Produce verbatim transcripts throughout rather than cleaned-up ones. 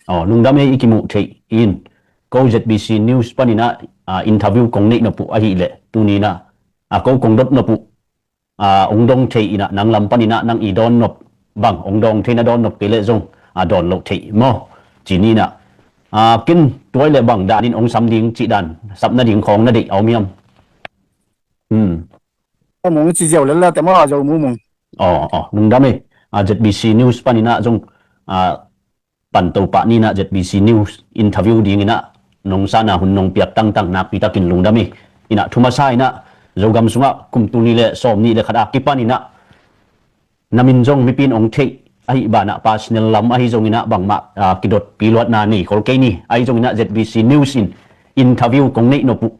Aw, lungdam ei, i kimuh theih in, ko Z B C News paninah, ah, interview kong neih nop uh ahih leh, tuninah, ah, ko kong dot nop uh, ah, ong dong thei inah, nang lam paninah, nang i dawn nop bang, ong dawng thei na dawn nop kei leh zong, ah, dawn loh theih maw? Ci ninah, ah, ken tuai le bang danin ong sam ding cih dan, sap nading khawng na deih a om hiam? Hmm. Aw, mung ci ziau lel la te maw, a zo mu mung. Aw, aw, lungdam ei. Ah, Z B C News paninah zong, ah, pan Topa ninah Z B C News interview dinginah nong sana hun nong piak tangtang nakpi takin lungdam ei. Inah thu masa inah Zogam sungah kum tul nih le sawm nih le khat a kipaninah na min zong mipi in ong theih ahih banah personal lam ahi zonginah bangmah, ah, kidotpi luatna nei khol kei ni. Ahi zonginah Z B C News in interview kong neih nop uh,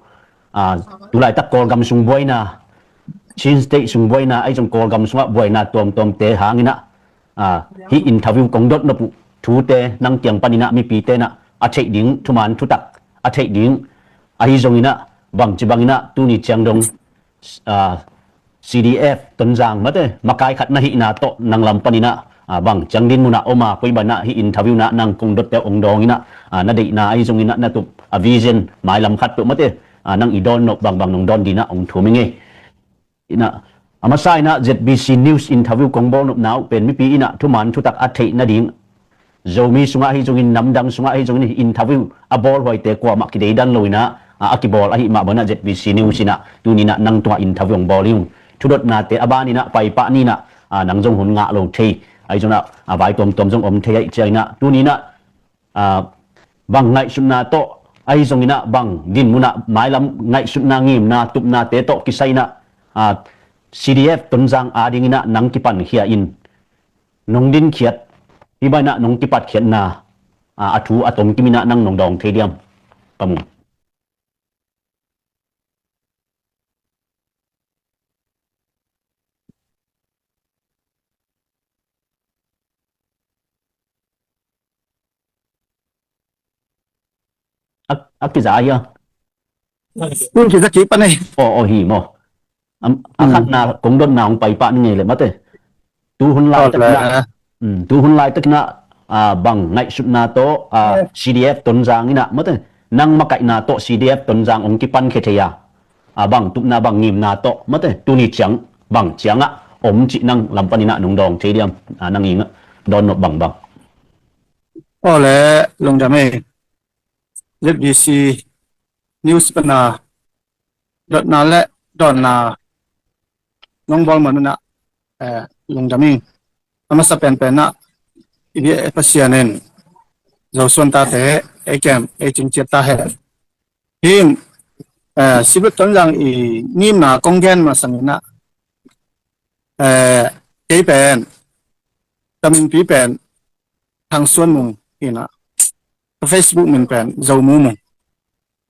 ah, tulaitak Kawlgam sung buaina, Chin State sung buaina, ahi zong Kawlgam sungah buaina tuamtuamte hanginah, ah, hih interview kong dot nop uh thute nang kiang paninah mipite nah a theih ding thuman thutak a theih ding ahi zonginah bangci banginah tuni ciang dong, ah, C D F Tonzang mate, makai khat na hihna tawh nang lam paninah, ah, bang ciang din munah om a, koi banah hih interview nah nang kong dotte ong dawnginah, ah, na deihna ahi zonginah na tup a vision mailam khat peuh mate, ah, nang i dawn nop bangbang nong dawn dinah ong thum i ngei. Inah, a masa inah Z B C News interview kong bawl nopna uh pen mipi inah thuman thutak a theih nading, Zomi sungah ahi zongin, namdang sungah ahi zongin interview a bawlhuaite kuamah kideidan lo inah, a, a kibawl ahih mah banah Z B C News inah tuninah nang tungah interview ong bawl hi ung. Thudotnate a baninah paipah ninah, a, nang zong hun ngah lo thei ahi zonginah, a, vai tuamtuam zong om thei ahi cianginah tuninah, a, bang ngaihsutna tawh ahi zonginah bang din munah mailam ngaihsutna ngimna tupnate tawh kisai inah, a, C D F Tonzang adinginah nang kipankhia in nong dinkhiat, hih banah nong kipatkhiatna, a, a thu a tomkim inah nang nong dawng thei diam? Ka mu. A, a kiza hia? Tun kiza kik pan ei. Aw, aw, hi maw. Am, a khatna kong dotna hong paipah ni ngei le mate. Tu hun lai takinah, tu hun lai takinah, a, bang ngaihsutna tawh, a, C D F Tonzang inah mate, nang makaihna tawh C D F Tonzang hong kipankhia thei a, a, bang tupna bang ngimna tawh mate, tuni ciang bang ciangah om cih nang lam paninah nong dawng thei diam? A, nang i dawn nop bangbang. Aw le, lungdam ei. Z B C News pana dotna le dawnna nong bawl man unah, eh, lungdam ing. A masa penpenah i biak Pasian in Zosuan tate ei kem ei cingciat ta hen. Hin, eh, C D F Tonzang i ngimna kong gen masanginah, eh, kei pen, ka minpi pen Thang Suan Mung inah, ka Facebook min pen Zo Mu Mung.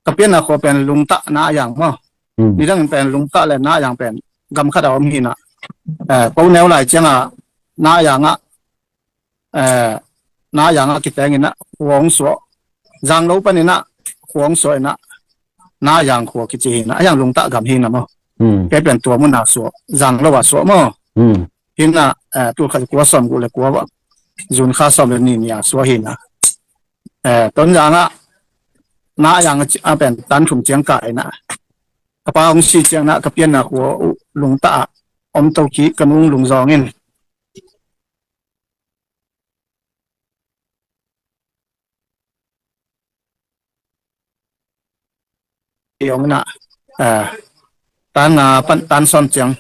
Ka pianna khua pen Lungtah Nayang maw. Nidangin pen Lungtah le Nayang pen gam khat a om hinah, eh, ko neu lai ciangah Nayang ah, eh, Nayang ah kitenginah khua hong suah. Zanglo paninah khua hong suah inah Nayang khua kici hinah, a yang Lungtah gam hinah maw. Kei pen tua munah suah, Zanglo ah suah maw. Hinah, eh, tul khat kua sawm guk le kua, June kha sawm le ni ni a suah hinah. Eh, Tonzang ah Nayang a pen tan thum ciang ka inah, ka pa hong si cianginah ka pianna khua uh Lungtah ah om to kik, ka nu Lungzawng in i ong inah, eh, tan nga pan tan sawm ciang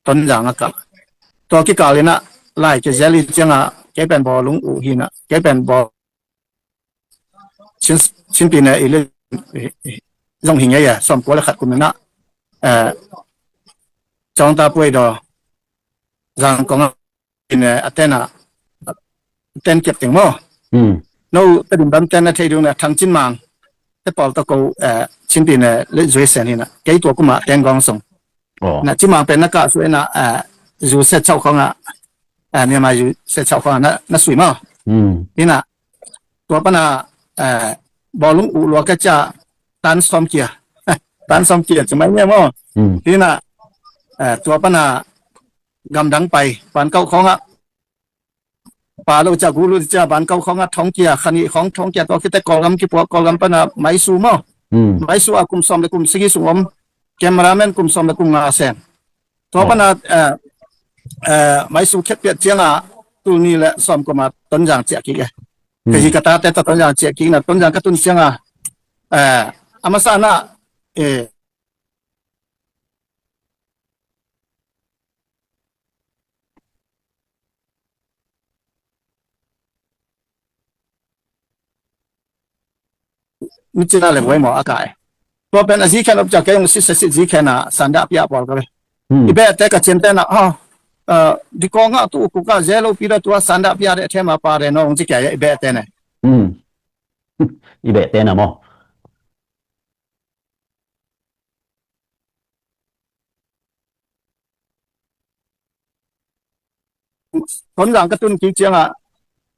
Tonzang a kah. Tua kikal inah lai kizel i ciangah kei pen bawlung uh hinah, kei pen bawl Chin, Chin pi ne i le, i, i, zong hi ngei a, sawm kua le khat kum inah, eh, Cawngta Puai Daw, Zangkong a pi ne a ten a, a ten kiap teng maw. No Tedim bam ten a thei dung ne Thang Cin Mang te pawl tawh ko, eh, Chin pi ne le zui sen hinah, kei tua kumah Teng Gawng song. Na Cin Mang pen na kah suah inah, eh, zu set chauh khawngah, eh, Myanmar zu set chauh khawngah na, na sui maw. Hinah, tua pana, eh, bawlung uh lua ka cia tan sawm kia. Tan sawm kia ci mai nge maw. Hinah, eh, tua pana gamdang pai, pan kauh khawngah Pa lo ca gu lu cia ban kau khong a thong kia, khani khong thong kia, tua khite Kawlgam kipuak, Kawlgam pana Maisu maw. Hmm. Maisu a kum sawm le kum sagi sung om, cameraman kum sawm le kum nga sem. Tua pana, eh, eh, Maisu khet piat cianga, tul ni le sawm kuma Tonzang ciah kik e. Ka hi ka tate ta Tonzang ciah kik na, Tonzang ka tun cianga, eh, a masa na, eh, mi cina le buai maw a kai. Tua pen a zi khen op cia kei ung sit sa sit zi khen a sanda pia pawl ka ve. Hmm. I beh te ka cin te na, ha, eh, di kong a tu ku ka ze lo pi da tua sanda pia de them a pa de nong ci kei i beh te ne. Hmm. I beh te na maw. Tonzang ka tun kik cianga,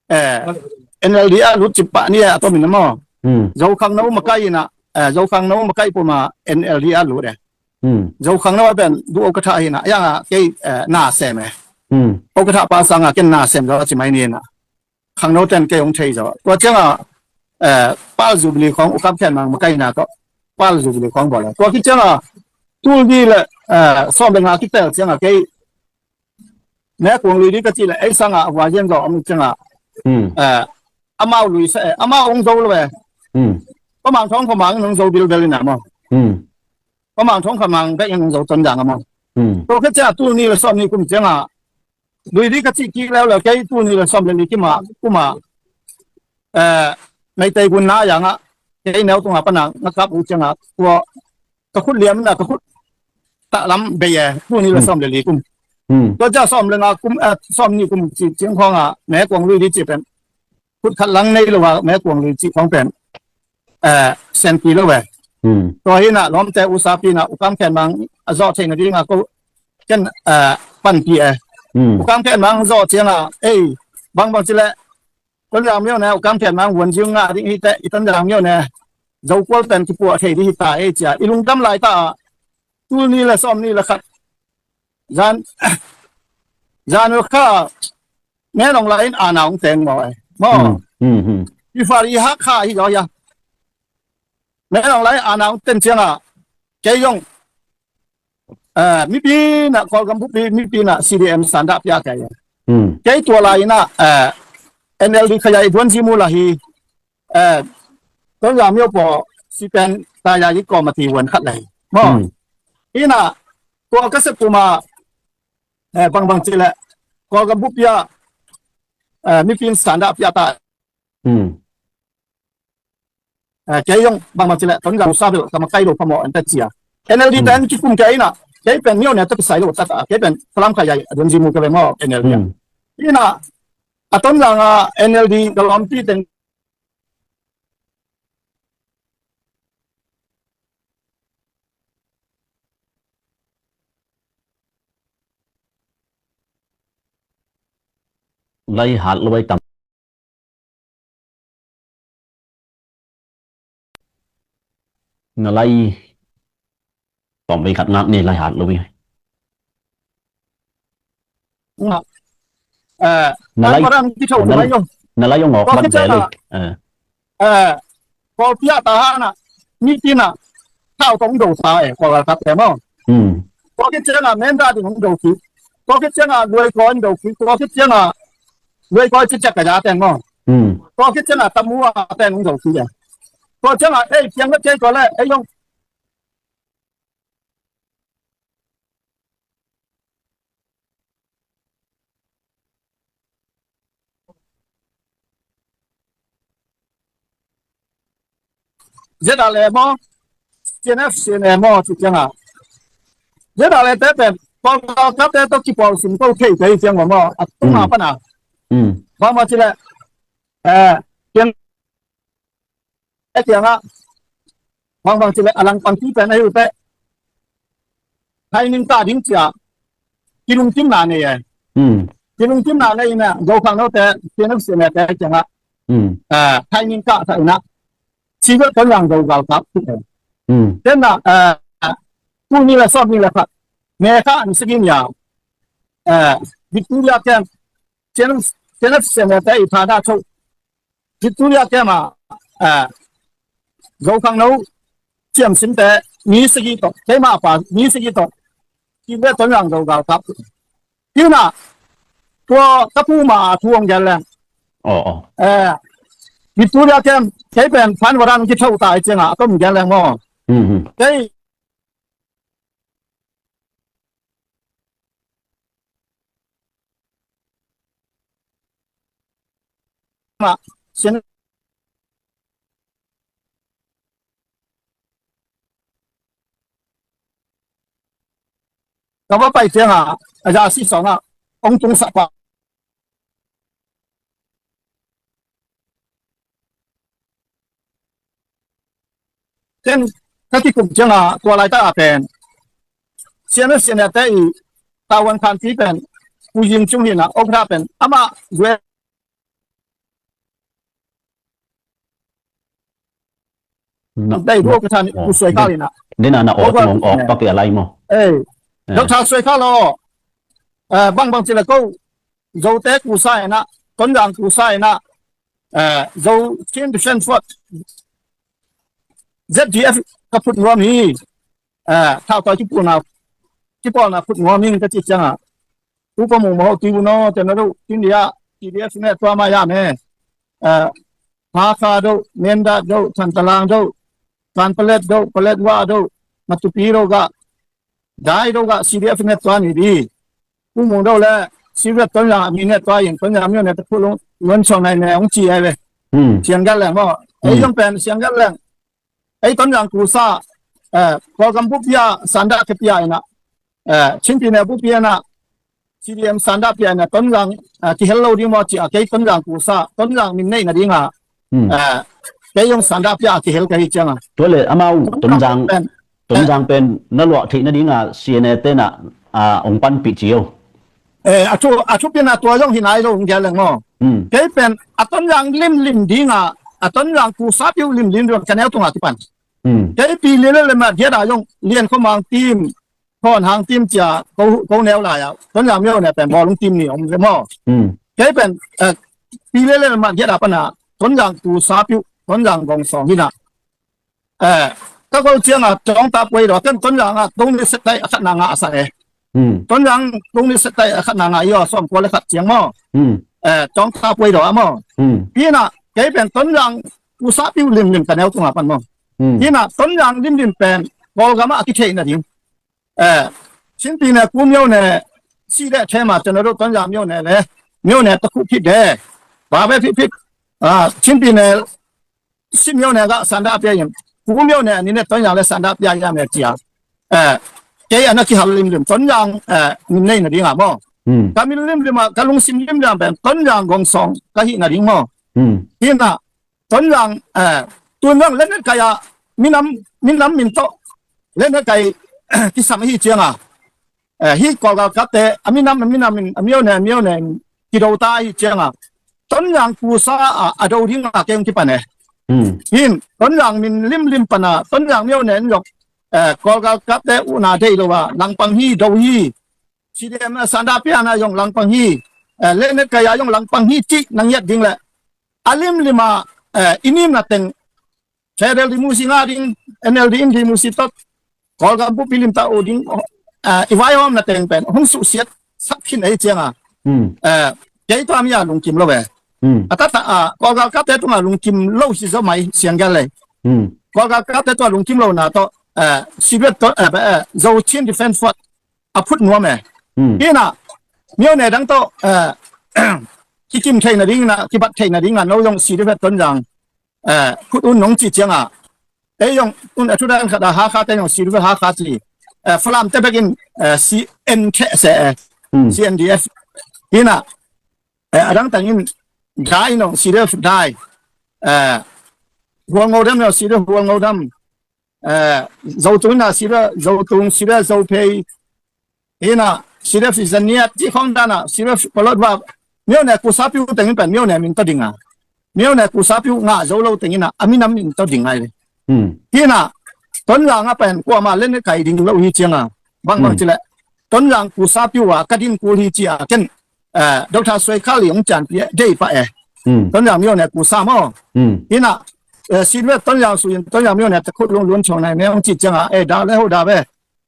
eh, N L D a lut cip pah ni a tomin maw. Hmm. Zokhang no makai ina, eh, Zokhang no makai puma N L D a lut e. Hmm. Zokhang no a pen du o ka tha hina, yanga kei, eh, na sem e. Hmm. O ka tha pa sanga ken na sem zo ci mai ni na. Khangno ten kei hong thei zaw. Tua cianga, eh, Pal Jubilee khong U Kam Khen Mang makaina tawh Pal Jubilee khong bawl e. Tua khit cianga, tul ni le, eh, sawm le nga kitel cianga kei ne kuang lui di ka cih le, ei sanga a vua zian zaw om cianga, hmm, eh, amau lui sa e, amau hong zo lo e. Hmm. Pa Mang Thawng Kha Mang in hong zo bilbel ina maw. Hmm. Pa Mang Thawng Kha Mang bek in hong zo Tonzang a maw. Hmm. Tua khit cianga tul ni le sawm ni kum cianga, lui di ka cih kik leuleu kei tul ni le sawm le li kima, kuma, eh, Meitei gun na yanga, kei neu tunga pana nga kap u cianga, tua ka khut liam na ka khut tah lam bei e, tul ni le sawm le li kum. Hmm. Tua cia sawm le nga kum, eh, sawm ni kum ci ciang khonga, me kuang lui di ci pen. Khut khat lang nei lo a, me kuang lui ci khong pen. Eh, senpi lo e. Hmm. Tua hina, lawmte usapi na, U Kam Khen Mang, a zawh theihna dinga ko, ken, eh, panpi e. Hmm. U Kam Khen Mang zawh cianga, ei, bangbang ci le, Tonzang myo ne, U Kam Khen Mang vuan ziu nga ding hi te, i Tonzang myo ne, Zokual pen kipuah thei ding hi ta, ei cia, i lungdam lai ta, tul ni le sawm ni le khat. Zan, zan kha, Menong lai in ana hong teng maw e. Maw. Hmm, hmm, hmm. I fari hak kha hi zaw hia. Menong lai ana hong ten cianga, kei zong, eh, mipi na Kawlgam bupi, mipi na C D M sanda pia kei. Hmm. Kei tua lai ina, eh, N L D khaya i duan zimu la hi, eh, Tonzang myo paw sipen taya i kawmati vuan khat la hi. Maw. Hmm. Ina, tua ka sep puma, eh, bangbang ci le, Kawlgam bupia, eh, mipin sanda pia ta. Hmm. Eh, kei zong bangbang ci le, Tonzang sa bil, kama kai lo, kama enta cia. N L D ten kikum kei ina, kei pen myo ne ta kisai lo, ta ta, kei pen Falam Khaya, a duan zimu ka ve maw, N L D. Hmm. Ina, a Tonzang a N L D, ka lawmpi ten Lai hat lo ai tam. Na lai. Tawm vei khat ngak ni lai hat lo mi. Nga. Eh, na lai. Param ki thau na lai. Na lai ong ngok ban zel. Eh. Eh, Kawlpi a ta hana, mipi na, thau tong do ta e, Kawlgam kap te maw. Hmm. Tua khit cianga Menda ding hong do kik. Tua khit cianga Luai Kawi hong do kik. Tua khit cianga Luai Kawi ciciak ka ja teng maw. Hmm. Tua khit cianga Tamu a teng hong do kik e. Tua cianga ei piang ka kei tua le ei hong. Zia da le maw, C N F, C N A maw, ci cianga. Zia da le te pen, Kawlgam kap te tawh kipawl sim ko thei te ciang maw, a tung a pana. Bang maw ci le, eh, ciang, eh, cianga. Bang bang ci le, a langpang ci pen a hiu te. Thaining ta ding cia. Kilungkimna nei e. Hmm. Kilungkimna nei ina, Zokhang note, C N F, C N A te cianga. Hmm. Eh, thaining ta ta ina. Civil Tonzang Zo galkap. Hmm. Tena, eh, tu ni la sawm ni la khat. Me kha an sigin ya. Eh, Victoria camp. Cian Kenneth Sianete i phana tho. Victoria Camp ah, eh, Zokhangno ciamsimte mi sagi tawh, keima pa mi sagi tawh, Chin le Tonzang Zo galkap. Tina, tua ka pu ma thu hong gen leng. Oh, oh. Eh, Victoria Camp, kei pen phan waran ki thau tai cianga, a tom gen leng maw. Hmm, hmm. Kei ma, sin ka va pai cianga, a za si sawng ah, ong tung sa pa. Ken ka kikum cianga tua laita a pen Sian a Sian a te i tawan khan pi pen Pu Ying Cung hi na, ong kha pen ama zue. Dai duo ka than ku suai ka lina. Dina na o tong o pa ki alai mo. Eh. Dok tha suai ka lo. Eh, bang bang cila ko. Zo te ku sa ena, Tonzang ku sa ena, eh, Zo Chin Defense Force, Z D F ka phut nuam hi, eh, thau tawh kipawlna, kipawlna phut nuam hi ka ci cianga. Upa mung maho ti uno, tena do, India, T D F ne, tua ma ya me, eh, Hakha do, Mindat do, Thantalang do, Kanpalet do, Paletwa do, Matupi do ga, Dai do ga C D F ne tua ni di. Pu Mung do le C D F Tonzang mi ne tua yin Tonzang mi ne ta pulung lon chong nai ne ong ci ai ve. Hmm. Siang gal leng mo. Ei yong pen siang gal leng. Ei Tonzang ku sa, eh, Kawlgam bu pia sanda ke pia ina. Eh, Chin pi ne bu pia na. C D M sanda pia ina Tonzang, eh, ki hel lo ding mo ci a kei Tonzang ku sa, Tonzang min nei na ding a. Hmm. Eh, kei yong sanda pia ki hel ka hi cianga. Tua le amau Tonzang pen. Tonzang pen na luah theih nadinga C N A te na, ah, ong panpih ci o. Eh, a thu, a thu pina tua zong hi nai lo ong gial leng maw. Hmm. Kei pen a Tonzang limlim dinga, a Tonzang kusa piu limlim ding ka neu tunga kipan. Hmm. Kei pi lele le ma dia da zong lian ko mang tim, thon hang tim cia ko, ko neu lai a. Tonzang miau ne pen bawlung tim ni om le maw. Hmm. Kei pen, eh, pi lele le ma dia da pana Tonzang kusa piu, Tonzang gong song hina. Eh, ka gol cianga tawng ta puai daw, ken Tonzang a tawng ni setai a khatna nga a sa e. Hmm. Tonzang tawng ni setai a khatna nga i aw sawm kua le khat ciang maw. Hmm. Eh, tawng ta puai daw a maw. Hmm. Hina, kei pen Tonzang kusa piu limlim ka neu tunga pan maw. Hmm. Hina, Tonzang limlim pen Kawlgam a kitheih nading. Eh, Chin pi ne ku miau ne si le thema tena do Tonzang miau ne le. Miau ne ta khu phit de. Ba ve phit phit. Ah, Chin pi ne si miau ne ga sanda pia yem. Ku miau ne ni ne Tonzang le sanda pia yam ne cia. Eh, kei ana kihal limlim Tonzang, eh, min nei nadinga maw. Hmm. Ka min limlim a, ka lungsim limlim pen Tonzang gong song ka hih nading maw. Hmm. Hina, Tonzang, eh, Tonzang le ne kaya minam, minam min to. Le ne kai kisam hi cianga. Eh, hi Kawlgal kapte, a minam, a minam in, a miau ne, a miau ne in, kido ta hi cianga. Tonzang kusa a, a do dinga keng kipan e. Hmm. Hin, Tonzang min limlim pana, Tonzang miau ne in zong, eh, Kawlgal kapte una dei lo a, langpang hi, do hi. C D M a sanda piana zong langpang hi. Eh, le ne kaya zong langpang hi ci, nang yat ding le. A limlim a, eh, i nim na teng, Federal dimusi nga ding, N L D in dimusi tot, Kawlgam bupi limta uh ding, ah, i vaihawmna teng pen hong suhsiat sak khin ei cianga. Hmm. Eh, kei tua mi a lungkim lo ve. Hmm. A tata a, Kawlgal kapte tunga lungkim lo hi zo mai siang gel lei. Hmm. Kawlgal kapte tua lungkim lo na to, eh, Sibiat to, eh, eh, Zo Chin Defense Force a phut nuam e. Hmm. Hina, miau ne dang to, eh, kikim theina ding na, kibat theina ding na, no zong Sibiat Tonzang. Eh, khut un nong ci cianga. Ei yong un a thudan khat a Hakha te yong C D F Hakha ci. Eh, Falam te bekin, eh, C N K se, eh, hmm, C N D F. Hina, eh, adang tangin dai nong C D F dai. Eh, hual ngo dam yong C D F hual ngo dam. Eh, Zotung na C D F, Zotung C D F Zophei. Hina, C D F i zaniat, ci khong dana, C D F palot va, miau ne kusa piu tengin pen, miau ne min to dinga. Miau ne kusa piu nga zo lo tengina, a minam min to dinga le. Hmm. Hina, Tonzang a pen, kuama le ne kai ding lo hi cianga. Bang bang, hmm, cile. Tonzang kusa piu a, ka din kul hi cia, ken. Doctor Suai Khal Li hong cianpi eh, dei pah eh. Tonzang myo ne kusa maw. Ina, Siluet Tonzang su in Tonzang myo ne takhut lung lun chong nai me hong ci cianga, eh, da le ho da ve.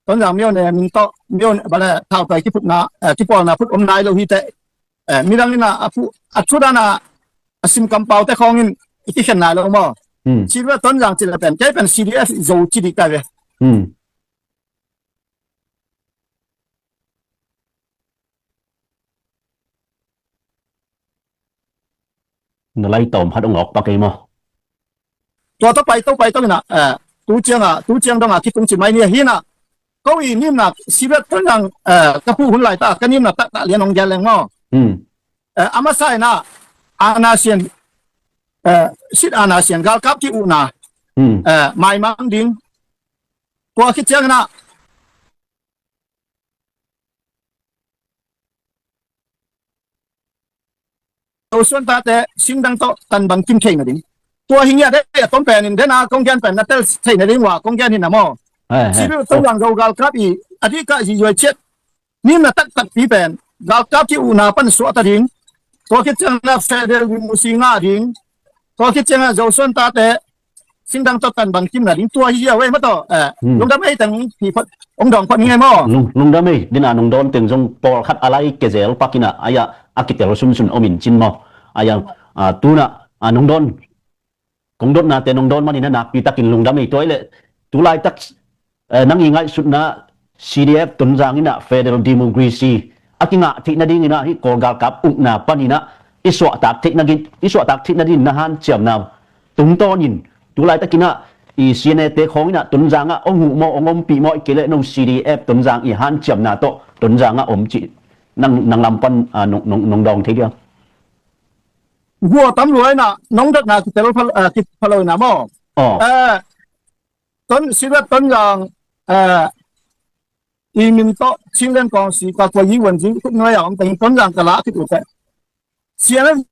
Tonzang myo ne min tawh myo ne bale thau tai kiphutna, kipawlna phut om nai lo hi teh. Midang ina a phu a thu dana a sim kampau te khawngin i kikhen nai lo maw. Siluet Tonzang ci le pen kei pen C D F i zo ci dik kai ve. Na lai tawm khat hong awk pak ei maw. Tua tawh pai to pai to ina, tu cianga tu ciang donga kitung ci mai ni ahina. Ko i nimna Siluet Tonzang ka phu hun lai ta ka nimna taktak lian hong gel leng maw. A masa ina ana sian, sit ana sian galkap ki uhna maimang ding. Tua khit ciang ina Zosuan tate singdang tawh tanbang kim theihna ding. Tua hi ngiat dei a tom penin dena kong gen pen na tel theihna ding ua kong gen hi na maw. Siluet Tonzang Zo galkap i a dikah zizuai ciat nimna taktakpi pen galkap ki uhna pan suahta ding. Tua khit ciangna federal dimusi ngah ding. Tua khit ciangna Zosuan tate singdang tawh tanbang kimna ding tua hi ziau ei maw tawh. Lungdam ei teng pi phot hong dawng phot ni ngei maw. Lungdam ei, dena nong dawn teng zong pawlkhat a lai kezel pakinah aya a kitel sunsun om in cin maw. Aya tuna nong dawn kong dotnate nong dawn manin a nakpitakin lungdam ei. Tua i leh tulaitak nang i ngaihsutna C D F Tonzang inah federal democracy a kingah theih nadinginah hih Kawl galkap ukna paninah i suahtak theih nadin, i suahtak theih nadin na hanciamna tungtawnin tulaitakinah i C N A te khawng inah Tonzangah hong huh maw, hong ompih maw, i kei leh no C D F Tonzang i hanciamna tawh Tonzangah om cih nang, nang lam pan nong, nong, nong dawng thei diam? Gua tam lua inah nong datna kitel pha lo inah maw? Ton Siluet Tonzang i min tawh Chinland Council ka kua yi wan zing khut nuai a om teng Tonzang ka la khit uh teh. Sian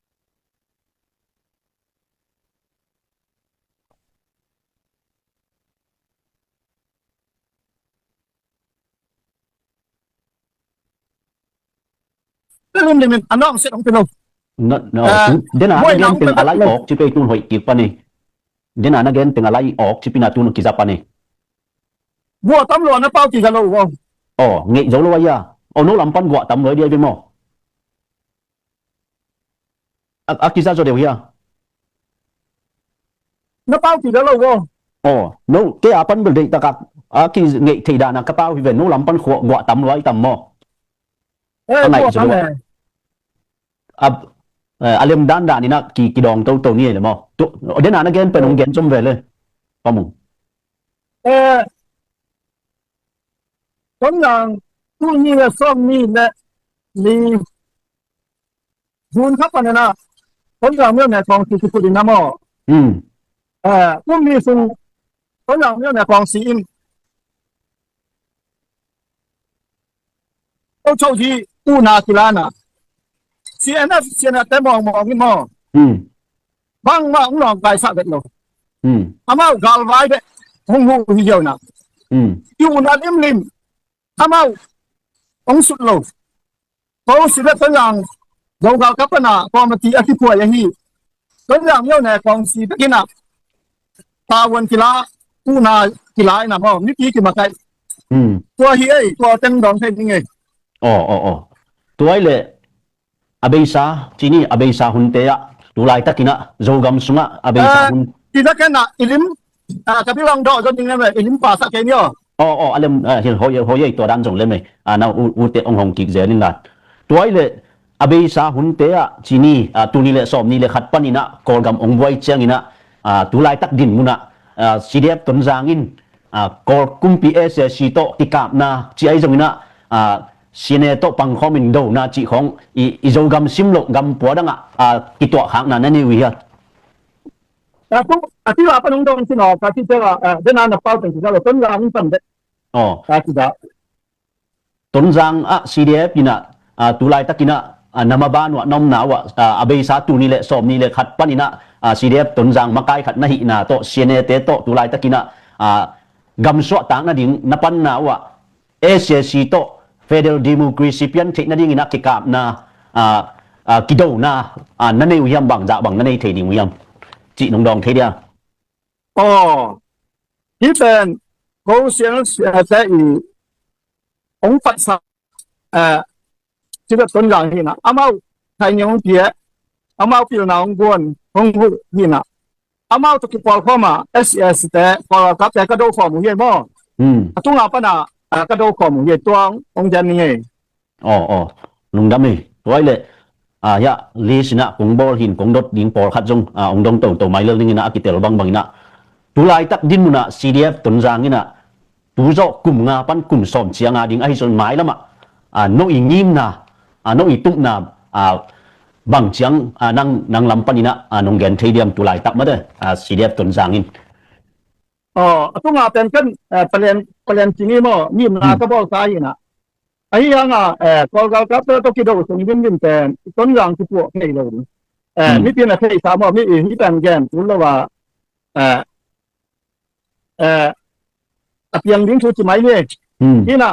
Lim lim in a nawng set hong pilo. Dena na gen teng a lai awk ci pei tun hoih kik pani. Dena na gen teng a lai awk ci pina tun kiza pani. Guah tam lo a na pau kiza lo vo. Aw, ngeih zo lo a ia. Aw, no lam pan guah tam lo a dia ve maw? A kiza zo deuh hia? Na pau kiza lo vo. Aw, no, kei a pan bel deih takak a kingeih thei dana ka pau hi ve, no lam pan guah tam lo a i tam maw? A ngaih zo lo a. A lem dandan inah kidawng toto ni ei le maw? Dena na gen pen hong gen com ve le. Pamung. Tonzang tul ni le sawm ni le li hun kha paninah Tonzang myo ne kawng si kiput inah maw? Kum ni sung Tonzang myo ne kawng si in Ko cho hi una kilana C N F, C N F te mawngmawng hi maw? Bangmah hong lawng kaisak vet lo. Amau galvai beh hong huh hi ziau na. I una limlim amau hong sut lo. Ko si beh Tonzang Zo galkap pana kawmati a kiphuai ahi. Tonzang myo ne kawng si bekinah tavuan kila, una kila inah maw mipi kimakaih. Tua hi ei, tua teng dawng thei ding ei. Aw aw aw. Tua i leh a beisa cini a beisa hunte ah tulaitakinah Zogam sungah a beisa hun. Ina kenah i lim ka bilong dawh zo ding lem i lim pasah kei ni aw. Aw aw a lem hoi ei tua dan zong lem ei. Na ute hong hong kik zel in lan. Tua i leh a beisa hunte ah cini tuni le sawm ni le khat paninah Kawlgam hong buai cianginah tulaitak din munah C D F Tonzang in Kawl kumpi S A C tawh kikapna ci ahi zonginah C N A tawh pangkhawmin dona cih khawng i Zogam simloh gam puadangah kituahkhakna na nei uh hia? A ti la pan hong dong cin aw ka ci ciangah dena na pau teng ci sa lo Tonzang hong pan deh. Aw. Ka ci dah. Tonzang ah C D F inah tulaitakinah na maban uah na omna uah a beisa tuni le sawm ni le khat paninah C D F Tonzang makai khat na hihna tawh C N A te tawh tulaitakinah gamsuahtak nading na panna uah S A C tawh federal democracy pian theih nadinginah kikapna a, a, kidona, a, na nei uh hiam, bangzah bang na nei thei ding uh hiam? Cih nong dawng thei dia. Aw, hih pen ko siang, eh, te i hong patsa, eh, Tibet Tonzang hi na, amau thai ni hong pia, amau pilna hong guan, hong huh hi na. Amau tawh kipawlkhawm a, S C S te, pawlkap te ka do khawm uh hi maw. Hmm. A tunga pana, ah, ka do khawm uh hi, tuang hong gen ni ngei. Aw, aw. Lungdam hi. Tua hi leh, ah, hiah, list inah kong bawl hin, kong dot ding pawlkhat zong, ah, hong dong toto mai lel ding inah, a kitel bangbang inah. Tu laitak din munah C D F Tonzang inah, tu zawh kum nga pan kum sawm ciang a ding, ahi zong mailamah, ah, no i ngimna, ah, no i tupna, ah, bang ciang, ah, nang, nang lam pan inah, ah, nong gen thei diam tu laitak mate, ah, C D F Tonzang in. Aw, a tunga pen kan, eh, palen, palen cini maw, ngimna ka bawl sa hi na. Ahi hanga, eh, Kawlgal kapte tawh kido sung dindim pen, Tonzang kipuah thei lo. Eh, hmm, mipi na theihsa maw, mi i hi pen gen, kul lo a, eh, eh, a piang ding thu ci mai ni. Hmm. Hi na,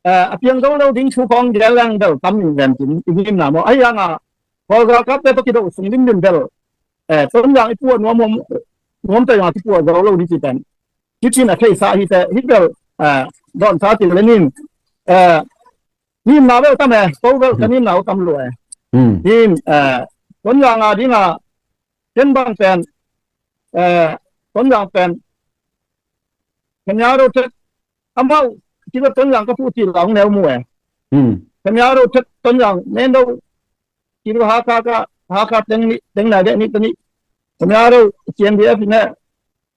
eh, a piang zo lo ding thu khawng gen leng bel tam in gen cin, i ngimna maw. Ahi hanga, Kawlgal kapte tawh kido sung dindim bel, eh, Tonzang i puah nuam, nuam, nuam tawh i nga kipuah zo lo ni ci pen. Hi cin a theihsa hi te, hi bel, eh, dawnsa ci le nin, eh, nimna bel tam e, ko bel ka nimna uh tam lua e. Hmm. Hin, eh, Tonzang a dinga, ken bang pen, eh, Tonzang pen, Khenya ro tet, amau, kilo Tonzang ka pu ti la hong neu mu e. Hmm. Khenya ro tet Tonzang, men do, kilo Hakha ka, Hakha teng ni, teng na de ni ta ni. Khenya ro, C N D F ne,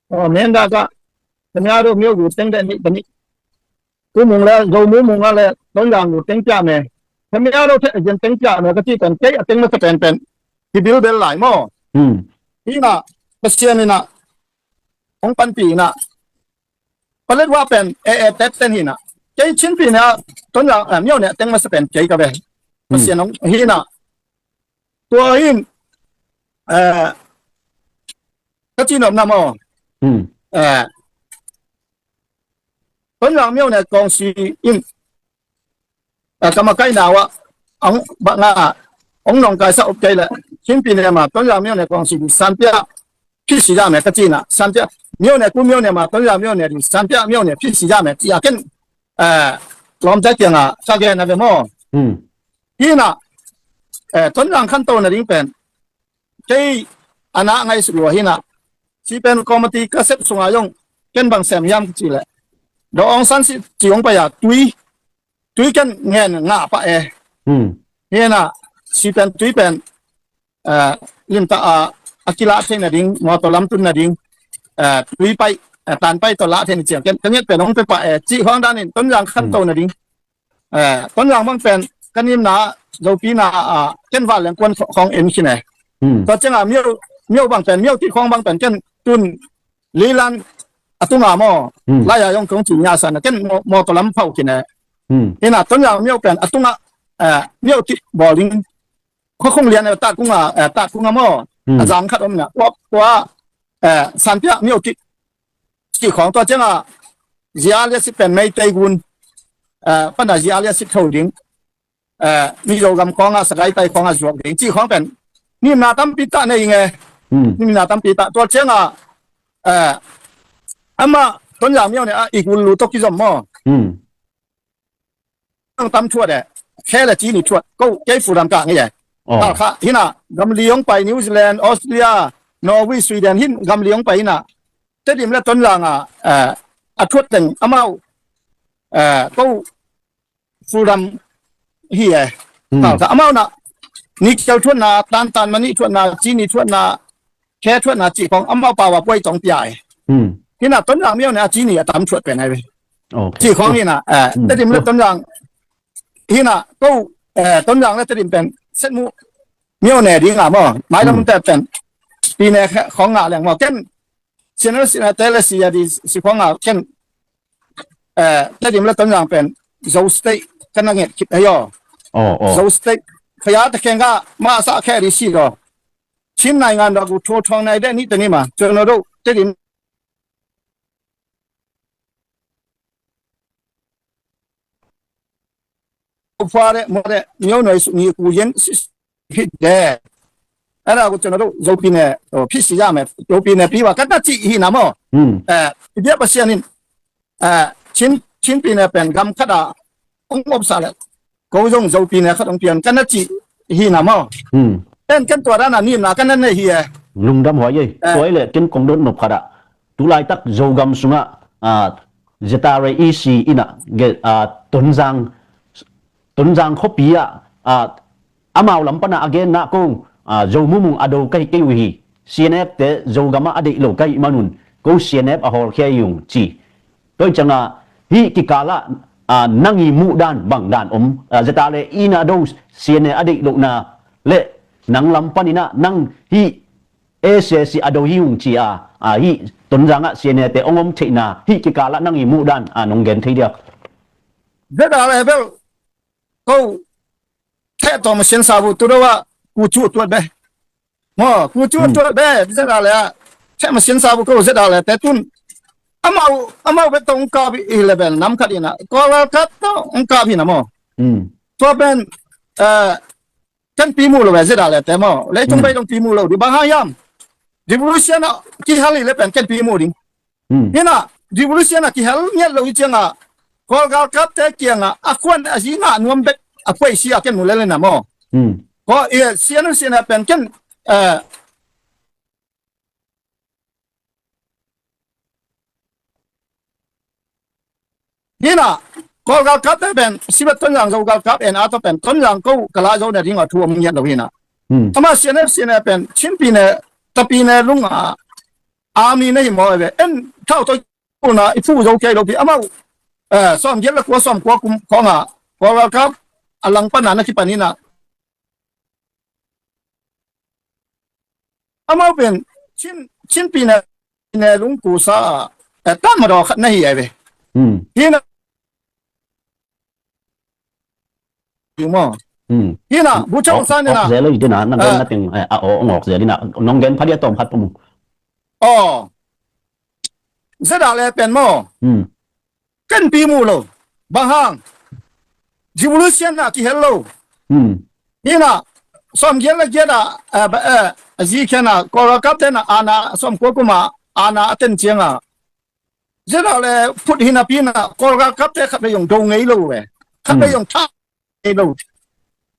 oh, men da ka, Khenya ro myo gu teng de ni ta ni. Ku mung le, Zo mu mung a le, Tonzang gu teng pia me. Khenya ro te, jen teng pia me, ka ci pen, kei a teng ma sa pen pen. Hi bil bel lai maw. Hmm. Hi na, Pasian hi na, hong panpi hi na. Palet wa pen, eh, eh, tet ten hi na. Kei Chin pi na, Tonzang, eh, myo ne, teng ma sa pen, kei ka ve. Hmm. Pasian hong, hi na. Tua hin, eh, ka ci nop na maw. Hmm. Eh, Tonzang myo ne kong si in, eh, ka makaihna uh ah, ang bang a, ong nong kaisa up kei le, Chin pi ne ma, Tonzang myo ne kong si di, san pia, phi si ja me ka ci na, san pia, myo ne ku myo ne ma, Tonzang myo ne di, san pia, myo ne, phi si ja me, ci a ken, eh, lawmte kianga, ka gen a ve maw. Hmm. Hi na, eh, Tonzang khanto na ding pen, kei a na ngaihsut lua hi na, ci pen committee ka sep sunga zong, ken bang sem hiam ka ci le. Daw Aung San si ci hong pai a tui, tui ken ngen ngah pah e. Hmm. Hi na, ci pen tui pen, eh, limtak a, a kilah theih nading, mawtaw lam tun nading, eh, tui paih, eh, tan paih tawh lah theih na ciang ken, ka nget pen hong pia pah e, cih khawng danin, Tonzang khanto nading. Eh, Tonzang bang pen, ka nimna, Zopi na, ah, ken val leng kuan khawng en khin e. Hmm. Tua cianga, myo, myo bang pen, myo kik khawng bang pen, ken tun, Lilan, a tunga maw, hmm, lai a yong kong ci nya sa na, ken maw, mawtaw lam phau khin e. Hmm. Hi na, Tonzang myo pen, a tunga, eh, myo kik bawl ding, khuakhung lian, eh, tat kunga, eh, tat kunga maw, hmm, a zang khat om na, tua, tua, eh, san pia myo kik, kik khawng tua cianga, zia lia sit pen Meitei gun, eh, pana zia lia sit tho ding, eh, Mizo gam khawnga, Sagaing tai khawnga zuak ding, cih khawng pen, nimna tampi tah nei nge, hmm, nimna tampi tah, tua cianga, eh, ama, Tonzang myo ne, a, i gul lu tawh kizom maw. Hmm. Ang tam thuat e, khe le ci ni thuat, ko, kei Fulham ka ngi e. Oh. Kha, kha, hi na, gam li hong pai, New Zealand, Australia, Norway, Sweden, hin gam li hong pai hi na. Tedim le Tonzang a, eh, a thuat teng, amau, eh, ko, Fulham hi e. Hmm. Kha, kha, amau na, nickel thuatna, tan tan mani thuatna, ci ni thuatna, khe thuatna cih khawng amau pau a puai tawng pia e. Hmm. Hi na Tonzang myo ne a ci ni a tam thuat pen ai ve. Okay. Cih khawng hi na, eh, hmm, Tedim le Tonzang. Hi na, ko, eh, Tonzang le Tedim pen, set mu, myo ne ding a maw. Mailam, hmm, te pen, pi ne khe, khawng ngah leng maw. Ken, sian le sian te le si a di si khawng ngah, ken, eh, Tedim le Tonzang pen, Zo State, ka na nget khit ahi aw. Oh, oh. Zo State, khaya te khen ka, ma sa khe di si lo. Chin naingan dawk uh thu thawng nai deh nih tani ma, cun a doh tedim. Fare, Mare, Myo Noi, Suk Ni, Ku Yen, si, si, hi de. Ara ku chun ado, Zopi ne, oh, phi si ya me, Zopi ne pi wa, kan na ci hi na maw. Hmm. Eh, i bia Pasian in, eh, Chin, Chin pi ne pen gam khat a, ong om sa le. Ko zong Zopi ne khat ong pian, kan na ci hi na maw. Hmm. Ken, ken tua dan a ni na kan na nei hi e. Lungdam huai ei. Eh. Tua i le ken kong dot nop khat a. Tulaitak Zogam sungah, ah, Z R A E C in ah, ge-, ah, Tonzang, Tonzang khuapi ah, ah, amau lam pan a a genna ko, ah, Zo mumung a do ka hi kei uh hi. C N F te Zogam ah a deih lo ka hih manun, ko C N F a hawlkhia hi ung ci. Tua hi ciangah, hih kikal ah, ah, nang i muh dan, bang dan om, ah, Z R A E in ah do C N A a deih lohna le nang lam panin ah, nang hih S A C a do hi ung ci a, a, hih Tonzang ah C N A te ong om theihna, hih kikal ah nang i muh dan, a, nong gen thei diak. Zet a le bel, ko, theh tawh masian sa bu tu do a, ku cu tuat be. Maw, ku cu tuat be, zet a le a, theh masian sa bu ko zet a le te tun. Amau, amau be tong ka bi i le bel nam khat in a, ko la khat tawh ong ka bi na maw. Hmm. Tua ben, eh, kan pi mu lo ve zet a le te maw. Leitung bei dong pi mu lo ding bang hang hiam. Revolution a kihal hi le pen kan pi mu ding. Hi na, revolution a kihal ngiat lo hi ciangah, Kawl galkapte kiangah a khuan a zi ngah nuam bek a phuai si a kan mu le le na maw. Ko i sian sian a pen kan, eh, Hi na, Kawl galkapte pen, sibet Tonzang Zo galkap en a tawh pen, Tonzang ko ka la zo na ding a thu om ngiat lo hi na. Ama C N F, C N A pen, Chin pi ne, ta pi ne lung a, army na hi maw ve. En thau tawh na, i phu zo kei lo pi, amau, eh, sawm giat le kua sawm kua kum khawng a, Kawl galkap, a lang pan a na kipan hi na. Amau pen Chin, Chin pi ne, ne lung kusa a, eh, tam ma daw khat na hi ai ve. Hi na. Hi maw. Hi na, bu chang sa ni na. Awk zel lo hi dina, nang gen na ting, eh, a, aw, awk zel dina, nong gen pha dia tawm khat pum. Aw. Zet a le pen maw. Kan pi mu lo. Bang hang. Revolution a kihel lo. Hi na, sawm giat le giat a, a, ba, a, a zi khian a, Kawl galkapte na, ana, sawm kua kum a, ana a ten ciang a. Zet a le phut hi na pi na, Kawl galkapte khat vei zong do ngei lo ve. Khat vei zong tha ngei lo.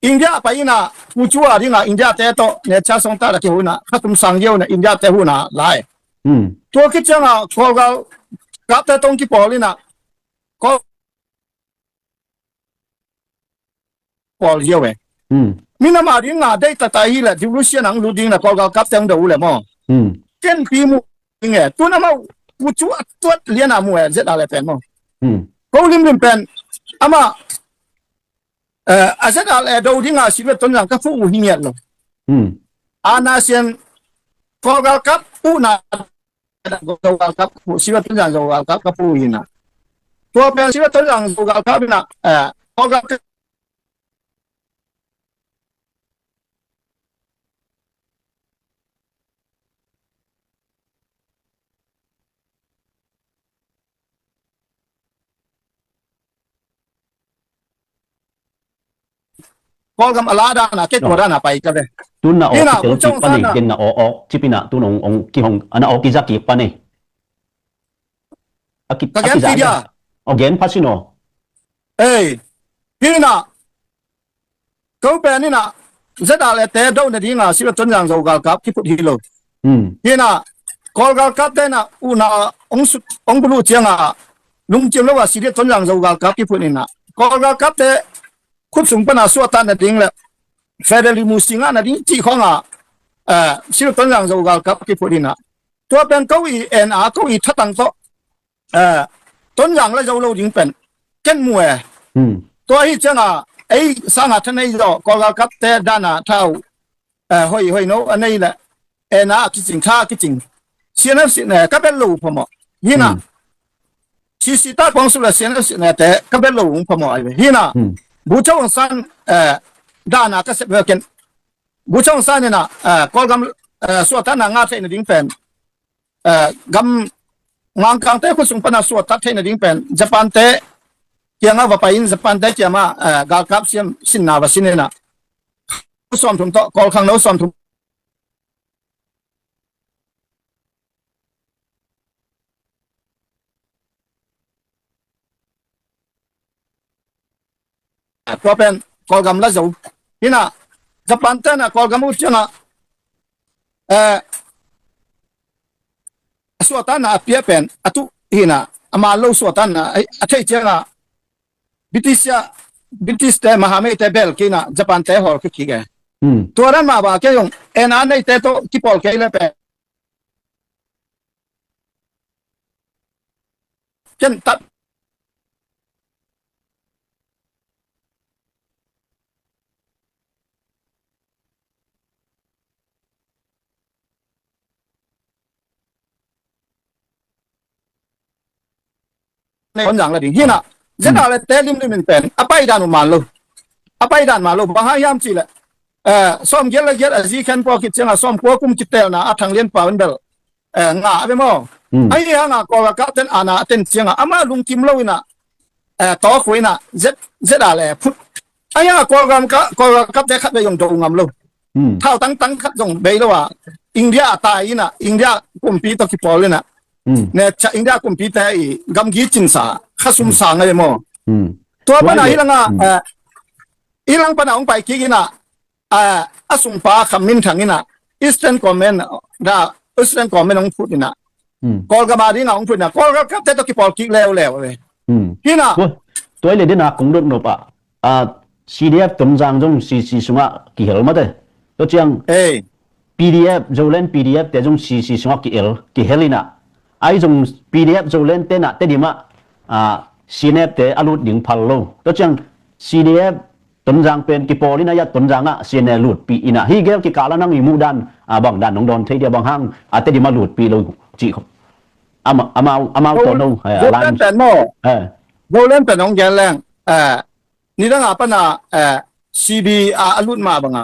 India pai hi na, pu cu a ding a, India te tawh, ne cha song ta la ki hu na, khat tum sang yeu na, India te hu na, lai. Tua ki ciang a, Kawl galkapte tong kipawl hi na, Kawl pawl ziau e. Minam a ding a deih taktak hi le, revolution ang lut ding na Kawl galkapte ang do uh le maw. Ken pi mu ding e, tun amau, pu cu a tuat lian a mu e, zet a le pen maw. Ko limlim pen, ama, eh, a zet a le do ding a si ve Tonzang ka phu uh hi ngiat lo. Ana sian, Kawl galkap uh na Zo galkap, Siva Tonzang Zo galkap ka pu hi na. Tua pen Siva Tonzang Zo galkap hi na, eh, Kawl galkap Kawlgam a la dan a, kei tua dan a pai ka ve. Tun na aw kitel kik pa nei, ken na aw aw cipin a tun ong, ong kihong, a na aw kiza kik pa nei. A ki, ka a gen kiza dia. Aw gen pha sin aw. Ei, hi na. Ko pen hi na, Z R A te do na ding a, Siva Tonzang Zo galkap kiphut hi lo. Hi na, Kawl galkap te na, u na, ong sut, ong bulu ciang a, lungciam lo a, Siva Tonzang Zo galkap kiphut hi na. Kawl galkap te, khut sung pan a suah ta na ding le, federal mu sing a na ding cih khawng a, eh, Siva Tonzang Zo galkap kiphut hi na. Tua pen ko i en a, ko i thatang tawh, eh, Tonzang la zo lo ding pen ken mu e. Tua hi ciang a, ei sang a tha nei zaw, Kawl galkap te dan a thau, eh, hoi, hoi no a nei le, eh, na kicing, tha kicing. C N F C, eh, ka bel lo phamawh. Hi na. C C ta kong su le C N F C ne te ka bel lo phamawh ai ve. Hi na. Bu Chau Aung San, eh, dan a ka sep ve ken. Bu Chau Aung San hi na, eh, Kawlgam, eh, suah ta na nga thei na ding pen. Eh, gam ngangkang te khut sung pan a suah tat theihna ding pen, Japan te, Kiangah va pai in Japan te kiangah, eh, galkap siam sinna va sin inah. Sawmthum tawh, Kawl khangno sawmthum. Tua pen Kawlgam la zo. Hinah Japan tenah Kawlgam uh ciangah, eh, a suahtakna a pia pen a tuh hinah, a man lo suahtakna a, a theih ciangah British ah, British te, Mahamei te bel kei inah Japan te hawl kik kik e. Hmm. Tua dan mah ba kei zong ena neite tawh kipawl kei le pen ken tat Tonzang la ding hinah. Zeta le te limlim in pen a paidan uh man lo. A paidan man lo bang hang hiam cihleh, eh, sawmgiat le giat a zi khen pawh kit ciangah sawmkua kum kitelna a Thang Lian Pau in bel, eh, ngah a ve maw. Hmm. Ahi hanga Kawlgam kapten ana a ten ciangah ama lungkim lo inah, eh, tawk uh inah zet, zet a le phut. Ahi hanga Kawlgam ka, Kawlgam kapte khat ve zong do ngam lo. Hmm. Thau tangtang khat zong bei lo a India a tai inah, India kumpi tawh kipawl inah. Hmm. Ne cha India kumpi te i gamgi cinsa khasum sa ngai maw. Hmm. Tua pana hilanga, eh, hilang pana hong pai kik inah, a, a sungpa Kham Min Thang inah Eastern Command da, Eastern Command hong phut inah. Hmm. Kawlgam a dingah hong phut inah Kawlgam kapte tawh kipawl kik leuleu ve. Hmm. Hinah. Tua, tua i le dena kong dot nop ah, a, C D F Tonzang zong C C sungah kihel mate. Tua ciang, eh, P D F, Zoland P D F te zong C C sungah kihel, kihel inah. Ai zong P D F Zoland tenah Tedim ah, a, C N F te a lut ding phal lo. Tua ciang C D F Tonzang pen kipawl inah, ya Tonzang ah C N F lutpih inah. Hi gel kikal a nang i muh dan, a, bang dan nong dawn thei dia bang hang, a, Tedim a lutpih lo cih khong. Ama, amau, amau tawh no, eh, Zoland pen maw. Eh. Zoland pen hong gel leng, eh, nidang a pana, eh, C B a, a lut mah banga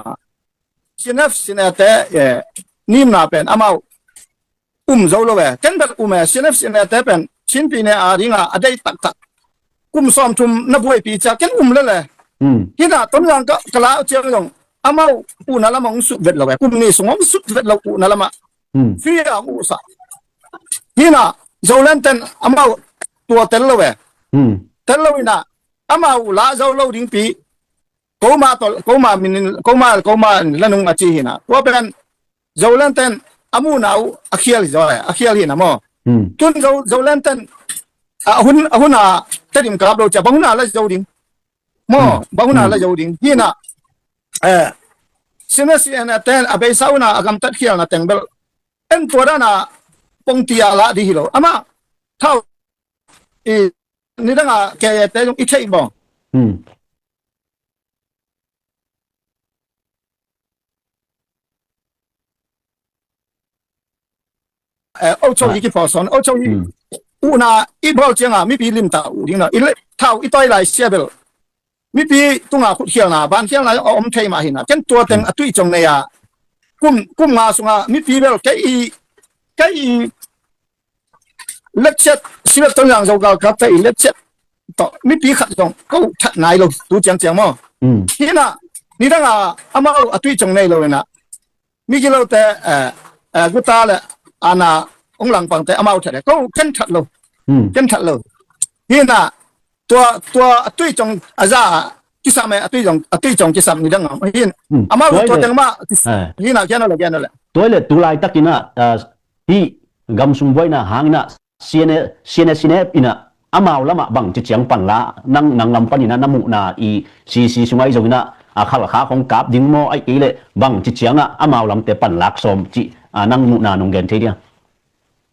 C N F, C N F te, eh, nimna pen amau um zo lo e. Ken bel um e, C N F, C N F te pen Chin pi ne a dinga a dei taktak. Kum sawmthum na buaipi cia ken um lele. Hmm. Hinah Tonzang ka, ka la uh ciang zong amau uhna lamah hong sut vet lo e. Kum ni sung hong sut vet lo uhna lamah. Hmm. Free a hong uhsa. Hinah Zoland ten amau tua tel lo e. Hmm. Tel lo inah amau lah zo lo dingpi. Koma tol, koma min, koma, koma la nung a ci hinah. Tua pen Zoland ten a muhna uh a khial hi zaw e, a khial hinah maw. Hmm. Tun Zo, Zoland ten a hun, a hun a Tedim kap lo cia bang hun a la zo ding. Maw, hmm, bang hun a la zo ding. Hinah, eh, C N F, C N F ten a beisa hun a a gamtat khialna teng bel en tua dan a pongti a lah dih hi lo. Amah thau i nidang a K A te zong i theih bawng. Hmm. Eh, ocho hi kipawl sawn, ocho hi. Hmm. Uhna i bawl cianga mipi limta uh ding na. I le, thau i tawi lai sia bel mipi tunga khutkhialna, bankhialna a om thei mah hina. Ken tua teng a tuih cong nei a kum, kum nga sunga mipi bel kei i, kei i letchet, silat Tonzang Zo galkapte i letchet tawh mipi khat zong ko that nai lo tu ciangciang maw. Hmm. Hina, nidanga amau a tuih cong nei lo hina. Migilote, eh, eh, guta le ana ong langpangte amau that e. Ko ken that lo. Hmm. Ken that lo. Hina, tua, tua a tuih cong a za a kisam e, a tuih cong, a tuih cong kisam nidang a. Hin, hmm, amau tua teng mah, eh, hina, kian ole, kian ole. Tua le tulai takina, ah, hi gam sung buaina hangina, C N A, C N A, C N F ina amau lama bang ci ciang panla, nang, nang lam panina na muhna i C C sungai zongina a khalkha khong kap ding maw, ai kei le bang ci cianga amau lamte panlak sawm ci, a, nang muhna nong gen thei dia.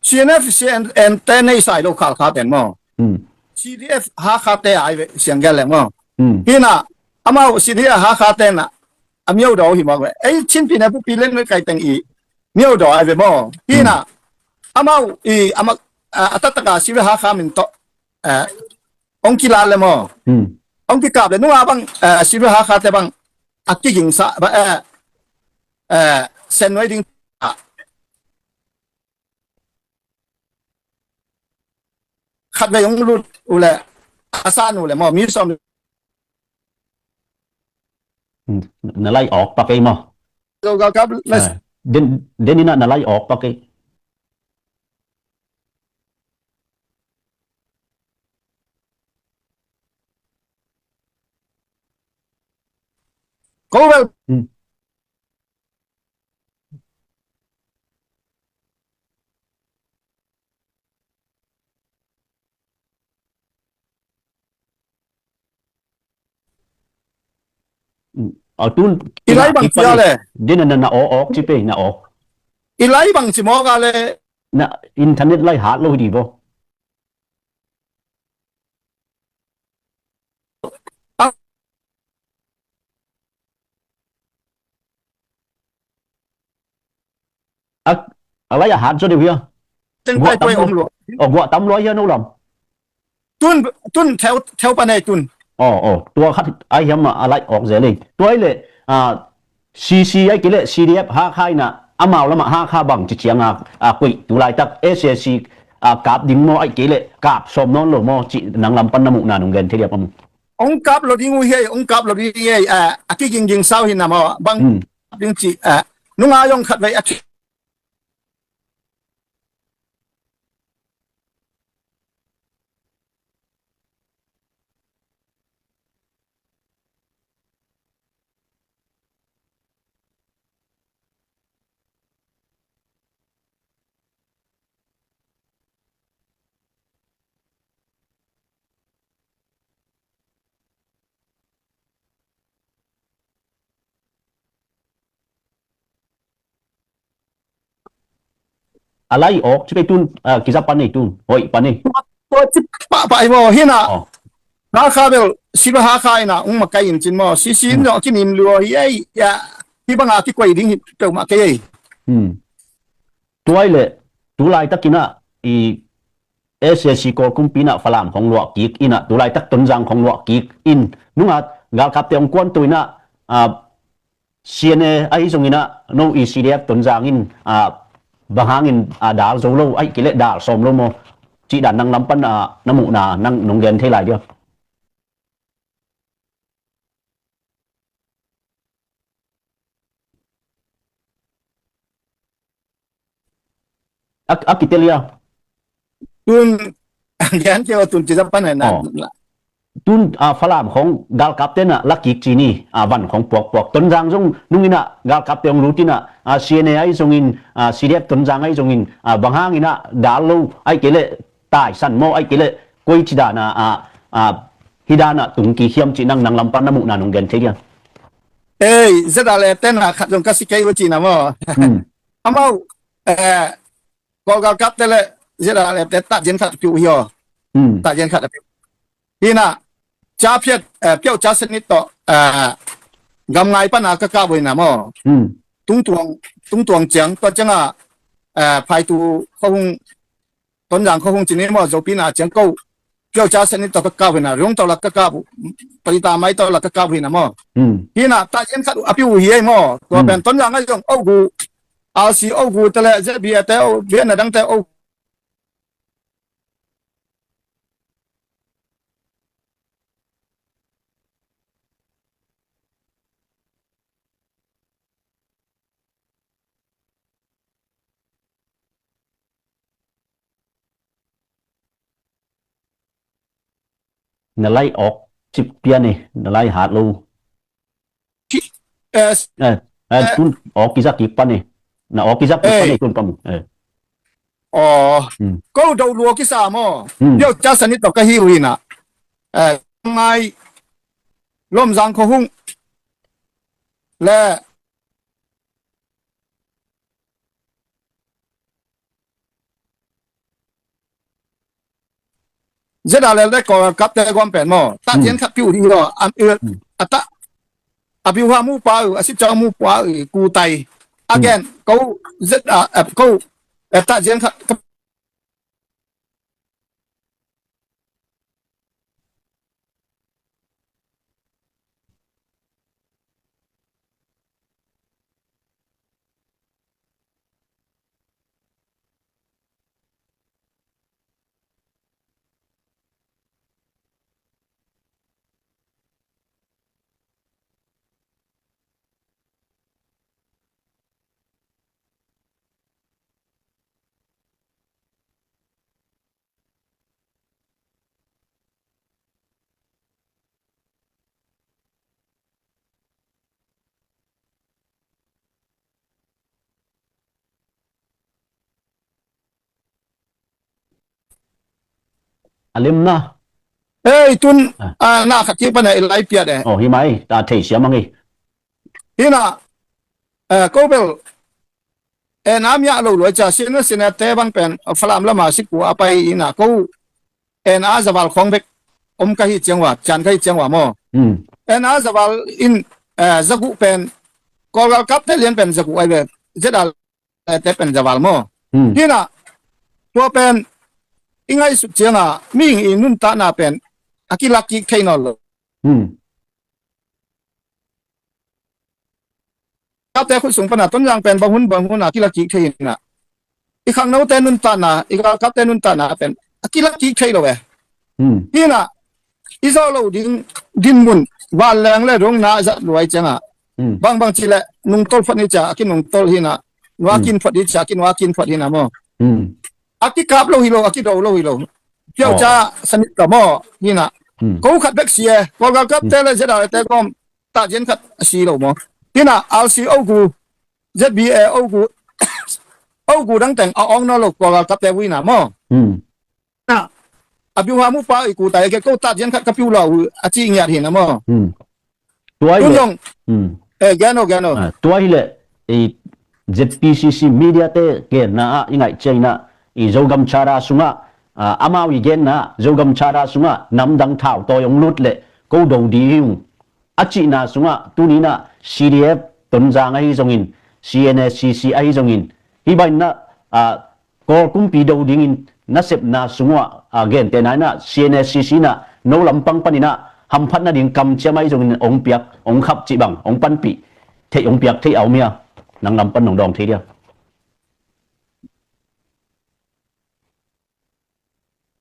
C N F, C N N te nei sai lo khalkha ten maw. Hmm. C D F Hakha te ai ve siang gen le maw. Hmm. Hina, amau C D F Hakha te na a miau do hi maw ve. Ei Chin pi ne pu pi len kai teng i miau do ai ve maw. Hina, amau i ama, a, a taktaka C D F Hakha min to, eh, ong kila le maw. Hmm. Ong kikap le nunga bang, eh, C D F Hakha te bang a kiging sa, ba, eh, eh, sen noi ding a. Khat vei ong lut ule a sa nu le maw, mi sawm. Hmm, na lai awk pak ei maw? Zo galkap le. Ah, den, den ina na lai awk pak ei. Ko bel. Hmm. A tun i lai bang cia le. Dina na na awk awk ci pe na awk. I lai bang ci mawk a le. Na internet lai hat lo hi di bo. A, a lai a hat zaw deuh hia? Guah tam lua hia no lam? Tun, tun theu, theu pa nei tun. Aw, aw, tua khat ai hiam a lai awk zel ei. Tua ai le, a, C C ai kei le C D F Hakha ina amau lama Hakha bang ci cianga, a, koih tu laitak S A C, a, kap ding maw ai kei le kap sawm nawn lo maw ci nang lam pan na muhna nong gen thei diam a mu? Ong kap lo ding uh hi ei, ong kap lo ding hi ei, a, a kigingging sau hi na maw, bang ding ci, a, nunga yong khat vei a ki A lai awk ci kei tun, a, kizap pan ei tun, hoih pan ei. Tua ci pahpah ei maw, hina. Aw. Hakha bel, Silva Hakha ina, ung makai in cin maw, C C in zong a kinim lua hi ei, ya, hi banga kikoi ding hi peuhmah kei ei. Hmm. Tua ai le, tu laitak ina, i S A C Kawl kumpi ina Falam khong luah kik ina, tu laitak Tonzang khong luah kik in, nunga galkapte hong kuanto ina, a, C N A ahi zongin ah, no i C D F Tonzang in, ah, bang hangin, ah, dal zo lo, ahih kei leh dal sawm lo maw? Cih dan nang lam pan, ah, na muhna nang nong gen thei lai diam? A, a kitel ia. Tun, gen kei tun ci zap pan hai na. Aw. Tun, a, Falam khong galkap tena la kik ci ni, a, van khong puakpuak. Tonzang zong nung ina galkap te hong lut ina, a, C N A ahi zongin, a, C D F Tonzang ahi zongin, a, bang hang ina dal lo, ahih kei leh taisan maw, ahih kei leh koi ci dana, a, a, hi dana tung kik hiam cih nang nang lam pan na muhna nong gen thei diam? Ei, Z R F tena khat zong ka si kei uh ci na maw. Hmm. Amau, eh, Kawl galkap te le Z R F te tahzian khat a peuh hi aw. Hmm. Tahzian khat a peuh. Hina, ca phiat, eh, peuh ca sanit tawh, eh, gamngai pana ka kap uh hina maw. Hmm. Tungtuang, tungtuang ciang, tua cianga, eh, phaitu khuahung, Tonzang khuahung ci ni maw, Zopi na ciang ko. Peuh ca sanit tawh ka kap uh hina, rung tawh la ka kap uh, palita mai tawh la ka kap uh hina maw. Hmm. Hina, tahzian khat a peuh uh hi ei maw. Tua pen Tonzang a zong oh gu, R C oh gu te le, Z B A te oh, bian na dang te oh. Na lai awk cip pian e, na lai hat lo. Ki-, eh, eh, eh, eh, tun awk kizak kik pan e. Na awk kizak kik pan e, eh, tun pamu. Eh. Aw. Hmm. Ko do luo kisa maw. Hmm. Peuh ca sanit tawh ka hi uh hina. Eh, ngai Lomzang khuahung le Z R F le Kawl kap te guam pen maw. Tahzian khat piu ding lo. Am, eh, a ta, a piu ha mu pa u, a sip ca mu pa u, ku tai. Again, ko Z R F, ko, eh, tahzian khat, A lemna. Ei, tun, ah, na khat kik pana i lai piat e. Oh, hi mai, ta thei siam ang i. Hina, eh, ko bel, eh, na miah lo luai cia, sina sina te bang pen, Falam lama siku a pai ina ko, eh, na zaval khong bek om ka hi ciang wa, cian ka hi ciang wa maw. Hmm. Eh, na zaval in, eh, zagu pen, Kawlgal kap te lian pen zagu ai ve, zedal te pen zaval maw. Hmm. Hina, tua pen, i ngaihsut cianga, mihing i nuntakna pen, a kilak kik thei nawn lo. Hmm. Kapte khut sung pana Tonzang pen bang hun bang hun a kilak kik thei hina. I khangnote nuntakna, i galkapte nuntakna pen, a kilak kik thei lo e. Hmm. Hina, i zawh lo ding, dinmun, vanleng le rong na zat luai cianga. Hmm. Bang bang ci le, nungtol phot ni cia, a kinungtol hina. Nua kin phot ni cia, a kinua kin phot hina maw. Hmm. A kikap lo hi lo, a kido lo hi lo. Piau cia sanit ka maw, hina. Hmm. Ko khat bek si e, Kawlgal kapte le zedal te gom, ta zian khat a si lo maw. Hina, R C O gu, Z B A O gu, O gu dang teng, a ong nawn lo, Kawlgal kapte vuina maw. Hmm. Na, a biu ha mu pa i ku tai ke ko ta zian khat ka piu lo, a ci ngiat hina maw. Hmm. Tua hi le. Tun zong. Hmm. Eh, gen o, gen o. Ah, tua hi le, i Z P C C media te genna ah i ngaih ciangin ah, i Zogam Charter sungah, ah, amau i genna ah, Zogam Charter sungah namdang thau tawi hong lut le ko do ding hi ung a cihna sungah, tuni in ah C D F Tonzang ahi zongin, C N A C C ahi zongin, hi bang in ah, ah, Kawl kumpi do dingin nasepna sungah, ah, gentehna in ah, C N A C C in ah, no lampang panin ah, hamphatna ding kamciam ahi zongin hong piak, hong khap cih bang, hong panpih theih, hong piak theih a om hia? Nang lam pan nong dawng thei dia?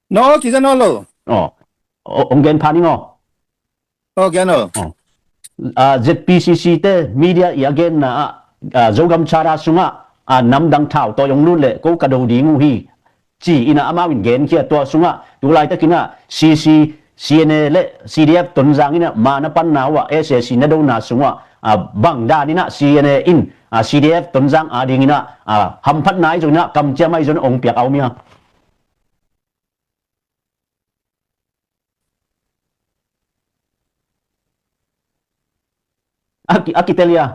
No, kiza no lo. Oh, oh, hong gen pha ning aw. Oh, gen o. Oh. Ah, Z P C C te media i a genna ah, ah, Zogam Charter sungah, ah, namdang thau tawi hong lut le ko ka do ding uh hi, ci in ah amau in genkhia. Tua sungah tu laitakin ah C C, C N A le C D F Tonzang in ah ma na panna uh ah S A C na dona sungah, ah, bang dan in ah C N A in, ah, C D F Tonzang a dingin ah, ah, hamphatna ahi zongin ah kamciam ahi zongin hong piak a om hia? A ki, a kitel hia?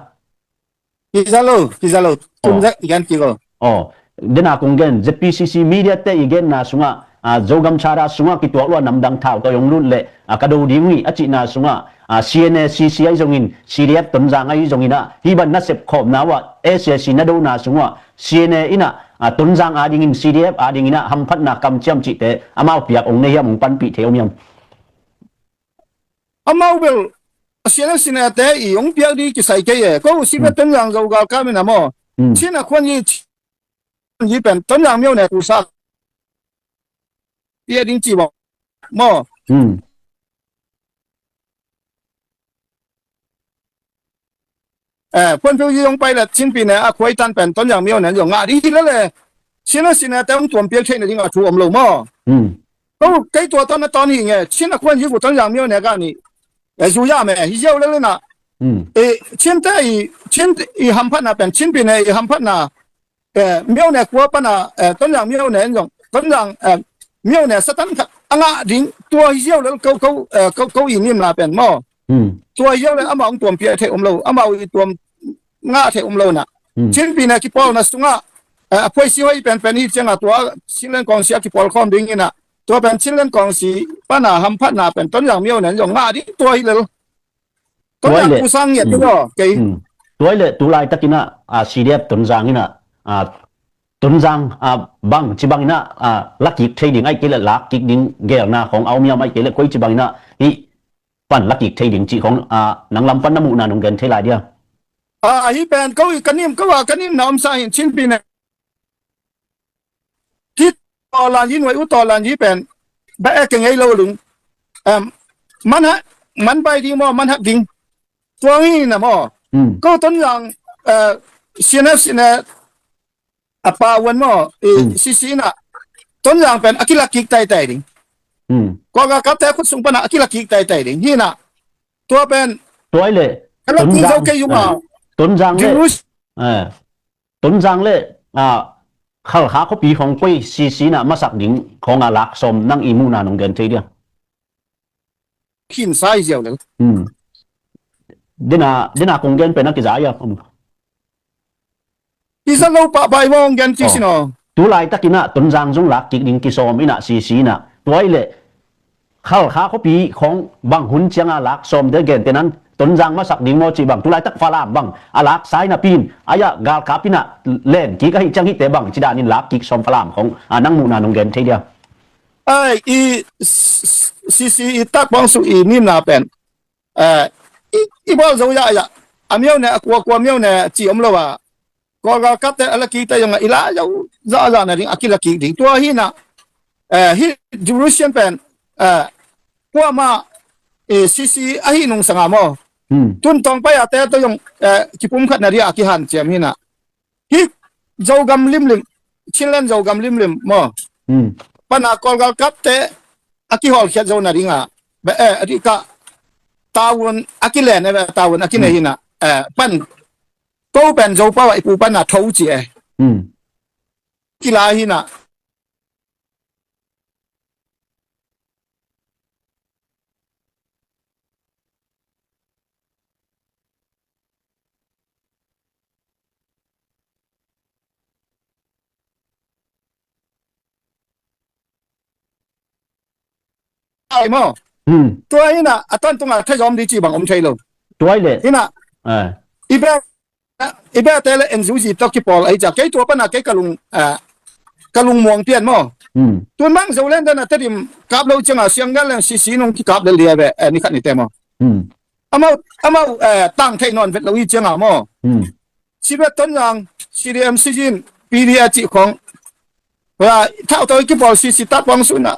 Kiza lo, kiza lo. Oh. Tum zek i gen kik o. Oh. Dena kong gen, Z P C C media te i genna sungah, ah, Zogam Charter sungah kituak lua namdang thau tawi hong lut le, ah, ka do ding uh hi a cihna sungah, ah, C N A C C ahi zongin, C D F Tonzang ahi zongin ah, hi bang nasep khawmna uh ah S A C na dona sungah, C N A in ah, ah, Tonzang a dingin, C D F a dingin ah hamphatna kamciam cihte amau piak hong nei hiam, hong panpih thei om hiam? Amau bel, C N A, C N A te i hong piak ding kisai kei e. Ko si bel Tonzang Zo galkap in ah maw. Hmm. Chin a khuan hi, chin hi pen Tonzang myo ne kusa pia ding ci bang maw. Hmm. Eh, Puan Pyo Yi hong pai le Chin pi ne a khuai tan pen Tonzang myo ne zong ngah ding hi le le. Chin a, Chin a te hong tuam piak theih na ding a thu om lo maw. Hmm. Ko kei tua ton a ton hi nge, Chin a khuan yi ku Tonzang myo ne ka ni. Eh, zu ya me, hi ziau le le na. Hmm. Eh, Chin te i, Chin i hamphatna pen, Chin pi ne i hamphatna eh, myo ne kua pana, eh, Tonzang myo ne zong, Tonzang, eh, myo ne Satan khat a ngah ding, tua hi ziau le ko, ko, eh, ko, ko i nimna pen maw. Hmm. Tua hi ziau le amau hong tuam pia thei om lo, amau i tuam ngah thei om lo na. Hmm. Chin pi ne kipawlna sungah, eh, a phuai si hoi pen pen hi ciangah tua Chinland Council a kipawl khawm ding in ah, tua pen Chinland Council pana hamphatna pen Tonzang myo ne zong ngah ding tua hi lel. Tonzang kusang ngiat hi lo, kei. Hmm. Tua hi le tu laitakin ah, ah, C D F Tonzang in ah, ah, Tonzang, ah, bang ci bangin ah, ah, la kik thei ding ahih kei le lak kik ding gelna khong a om hiam, ahih kei le koi ci bangin ah hih pan la kik thei ding cih khong, ah, nang lam pan na muhna nong gen thei lai dia? Ah, ahi pen ko i ka nim, ko a ka nim na om sa hin Chin pi ne. Hih tawlan yi nuai uh tawlan yi pen ba e keng ei lo lung. Em, man ha, man bai ding maw, man hak ding. Tuang hi na maw. Hmm. Ko Tonzang, eh, C N F, C N A a pa wan maw, eh, hmm, C C na. Tonzang pen a kilak kik taitai ding. Hmm. Ko ga kapte khut sung pana a kilak kik taitai ding. Hi na. Tua pen. Tua hi le. Ka lak kik zo kei yung a. Tonzang le. Jingrus. Eh. Tonzang le, ah, Khalkha khuapi khawng koi sisi na masak ding khawng a lak sawm nang i muhna nong gen thei dia? Khin sai ziau lel. Hmm. Dena, dena kong gen pen a kiza ia. Kisa lo pahpah i mawng gen ci sin aw. Tu laitakin ah Tonzang zong lak kik ding kisawm in ah sisi in ah. Tua i leh Khalkha khuapi khawng bang hun cianga lak sawmte gente nan Tonzang masak ding maw cih bang tu laitak Falam bang a lak sai napi in a iah galkap in ah len kik ahi ciang hihte bang ci danin lak kik sawm Falam khawng a nang muhna nong gen thei dia? Ai, i sisi i takpawng su i nimna pen, eh, i, i bawl zo yahya. A miau ne a kuakua miau ne ci om lo a, Kawlgal kapte a la kik ta zongah i la zo zahzah na ding a kila kik ding tua hi na. Eh, hi Jerusalem pen, eh, kuama, eh, sisi ahi nungsanga maw? Hmm. Tun tawng pai a te to zong, eh, kipum khat na dia a kihan ciam hi na. Hi Zogam limlim, Chinland Zogam limlim maw? Hmm. Pana Kawlgal kapte a kihawlkhiat zo na dinga, be, eh, a dika tawun a kilen, eh, tawun a kinei hi na, eh, pan ko pen Zopau a i pu pana tho ci e. Hmm. Kila hi na. Ai maw? Hmm. Tua hi na a tan tunga thazawm di ci bang om thei lo. Tua i leh hi na. Eh. I be, i bete le N U G tawh kipawl ahi cia kei tua pana kei ka lung, eh, ka lungmuang pian maw? Hmm. Tun bang Zoland dan a Tedim kap lo cianga Sianggal leng sisi nong kikap lel dia ve, eh, ni khat ni te maw? Hmm. Amau, amau, eh, tang thei nawn vet lo hi cianga maw? Hmm. Sibet Tonzang, C D M Sijin, P D A cih khawng. Wa, thau tawi kipawl sisi takpawng su na.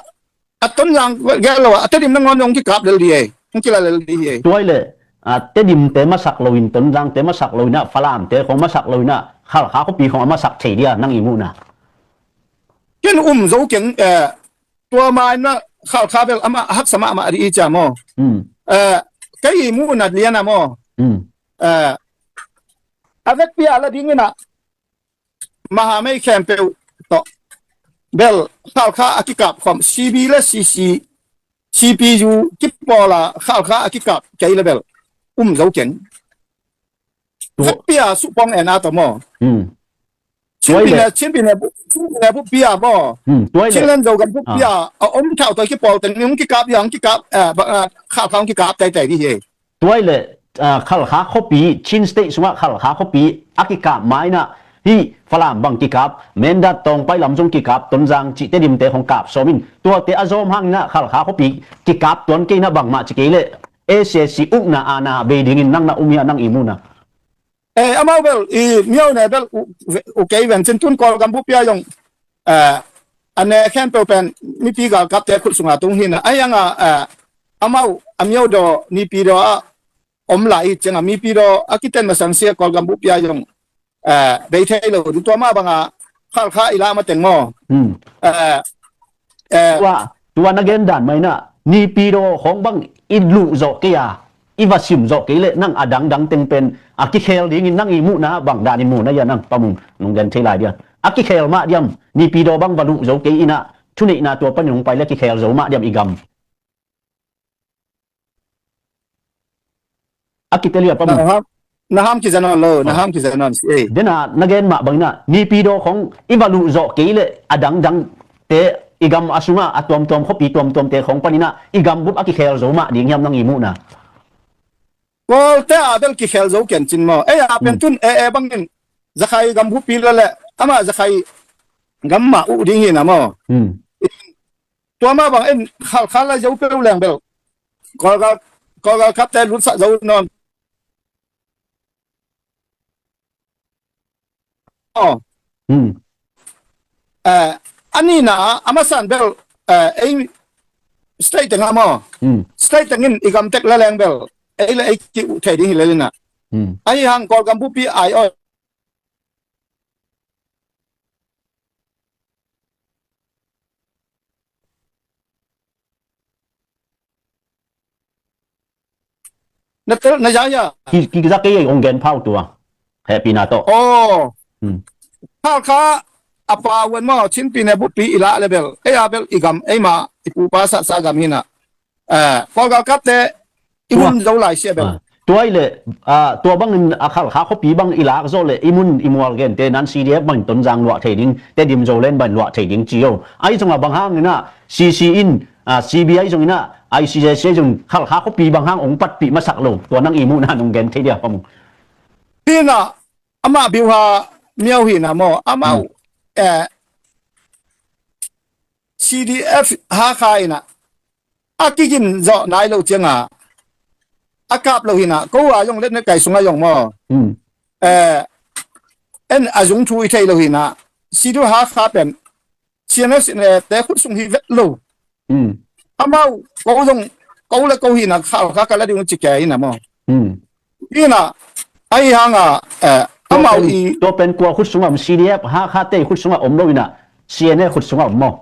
A Tonzang gel lo a, a Tedim nangawn zong kikap lel di ei, hong kila lel di ei. Tua i leh, a, Tedimte masak loin, Tonzangte masak loin ah, Falamte khawng masak loin ah, Khalkha khuapi khawng a masak thei dia nang i muhna? Ken um zo keng, eh, tua mai na Khalkha bel amah a haksa mahmah di i cia maw? Hmm. Eh, kei i muhna lian a maw? Hmm. Eh, a vekpi a la dingin ah, mahamei khempeuh tawh bel Khalkha a kikap khawm, C B le C C, C P U kipawl a Khalkha a kikap kei le bel um zo keng. Tua- Vekpi a supong en a tawh maw? Hmm. Chinpi ne, Chinpi ne, Chinpi ne buppi a maw? Hmm, tua i leh. Chinland Zogam buppi a, ah, a om thau tawh kipawl teng hong kikap, hong kikap, eh, ba, eh, Khalkha hong kikap teitei di hi. Tua i leh, ah, Khalkha khuapi, Chin State sungah Khalkha khuapi a kikap mai na, hih Falam bang kikap, Mindat tawng pai lam zong kikap, Tonzang cih Tedimte khawng kap sawm in, tuate a zawm hangin ah Khalkha khuapi kikap tuan kei na bangmah ci kei leh, A C C ukna a na bei dingin nang na um hia nang i muhna? Eh, amau bel, i miau ne bel u, u kei ven cin tun Kawlgam buppi a zong, eh, a ne khempeuh pen mipi galkapte khut sunga tung hi na. Ai hanga, eh, amau, a miau daw, nipi daw a om lai hi cianga, mipi daw a kiten masang sia Kawlgam buppi a zong, eh, bei thei lo. Tua mah banga Khalkha i la mateng maw? Hmm. Eh, eh, tua, tua na gen dan mai na, nipi daw khawng bang i luh zawh kei a, i va sim zawh kei leh nang a dangdang teng pen a kikhel dingin nang i muhna bang danin muhna ia nang Pa Mung nong gen thei lai dia? A kikhel mah diam, nipi daw bang va luh zo kei in ah, thuneihna tua panin hong pai leh kikhel zo mah diam i gam? A kitelia Pa Mung. Na ham, na ham kiza nawn lo, na ham kiza nawn si ei. Dena na gen mah bangin ah, nipi daw khawng i va luh zawh kei leh a dangdangte i gam a sungah a tuamtuam khuapi tuamtuamte khawng panin ah i gam bup a kikhel zo mah ding hiam nang i muhna? Kawlte a bel kikhel zo ken cin maw? Ei a pen tun e e bangin Zakhai gam buppi la leh amah Zakhai gam mah uh ding hi na maw? Hmm. Tua mah bang en Khalkha la zo peuh leng bel Kawlgal, Kawlgal kapte lutsak zo nawn. Aw. Hmm. Eh, a nihna a masan bel, eh, ei state teng a maw? Hmm. State tengin i gam tek la leng bel ei le ei ki uh thei ding hi lel in ah. Hmm. Ahi hang Kawlgam buppi ai aw. Na tel, na za ya. Ki, ki za kei ei ong gen phau tua. Hehpihna tawh. Oh. Hmm. Khalkha, a pa uan maw, Chinpi ne Bupi i lah le bel, ei a bel i gam, ei ma i pupa satsa gam hi na. Eh, Paul galkapte i hun zo lai sia bel. Ah, tua i le, ah, tua bangin a Khalkha khuapi bang i lak zawh le i mun i mual gente nan C D F bangin Tonzang luah thei ding, Tedim Zoland bangin luah thei ding ci o. Ahi zongah bang hangin ah C C in, ah, C B I zongin ah, I C J C zong Khalkha khuapi bang hang ong patpih masak lo. Tua nang i muhna nong gen thei dia, Pa Mung. Hi na, amah biuha miau hi na maw, amau, eh, C D F Hakha in ah, a kigin zawh nai lo cianga, a kap lo hi na, ko a zong letnet kai sungah zong maw. Hmm. Eh, en a zung thu i thei lo hi na, C D F Hakha pen, C N F, C N A te khut sung hi vet lo. Hmm. Amau, ko zong, ko le ko hi na, Khalkha ka la ding ci kei hi na maw. Hmm. Hi na, ahi hanga, eh, amau i. Tua pen kua khut sungah om, C D F Hakha te khut sungah om lo hi na, C N A khut sungah om maw.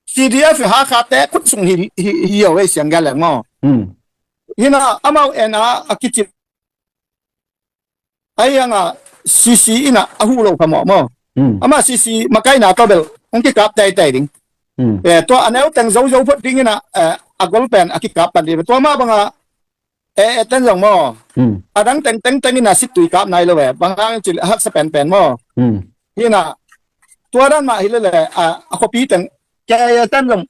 C D F Hakha te khut sung hi, hi, hi, hi, hi, siang ga leng maw. Hmm. Hi na, amau en a, a kici. Ahi hanga C C in ah a huh lo kha mawh maw. Hmm. Amah C C makaihna tawh bel hong kikap teitei ding. Hmm. Eh, tua a neu teng zozo phot ding in ah, eh, a gol pen a kikap pan ding. Tua mah banga, eh, eh, ten zong maw. Hmm. A dang teng teng teng in ah sittui kap nai lo ve. Bang hang cih leh a haksa penpen maw. Hmm. Hi na, tua dan mah hi lele, a, a khuapi teng, ke, eh, ten zong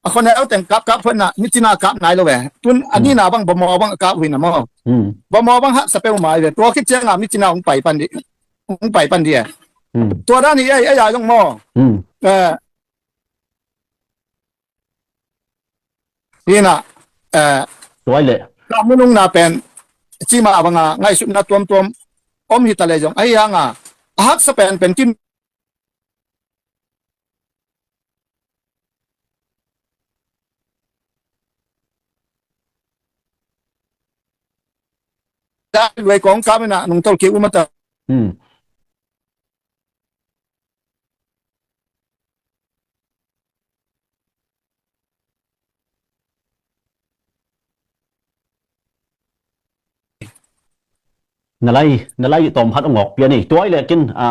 a khoneu teng kap kap phot na, mi cina kap nai lo ve. Tun a nina bang bamaw bang a kap uh hi na maw. Hmm. Bamaw bang haksa peuhmah hi ve. Tua khit cianga mi cina hong pai pan dih. Hong pai pan dih e. Hmm. Tua dan hi ei, ei a zong maw. Hmm. Eh. Hi na, eh. Tua i le. Ka munung na pen, cima banga ngaihsutna tuamtuam om hi ta le zong. Ahi hanga, a haksa pen pen kin Dai luai kong kap in ah nungtolh kik uh mata. Hmm. Na lai, na lai tawm khat ong awk pian ei. Tua i le kin, a,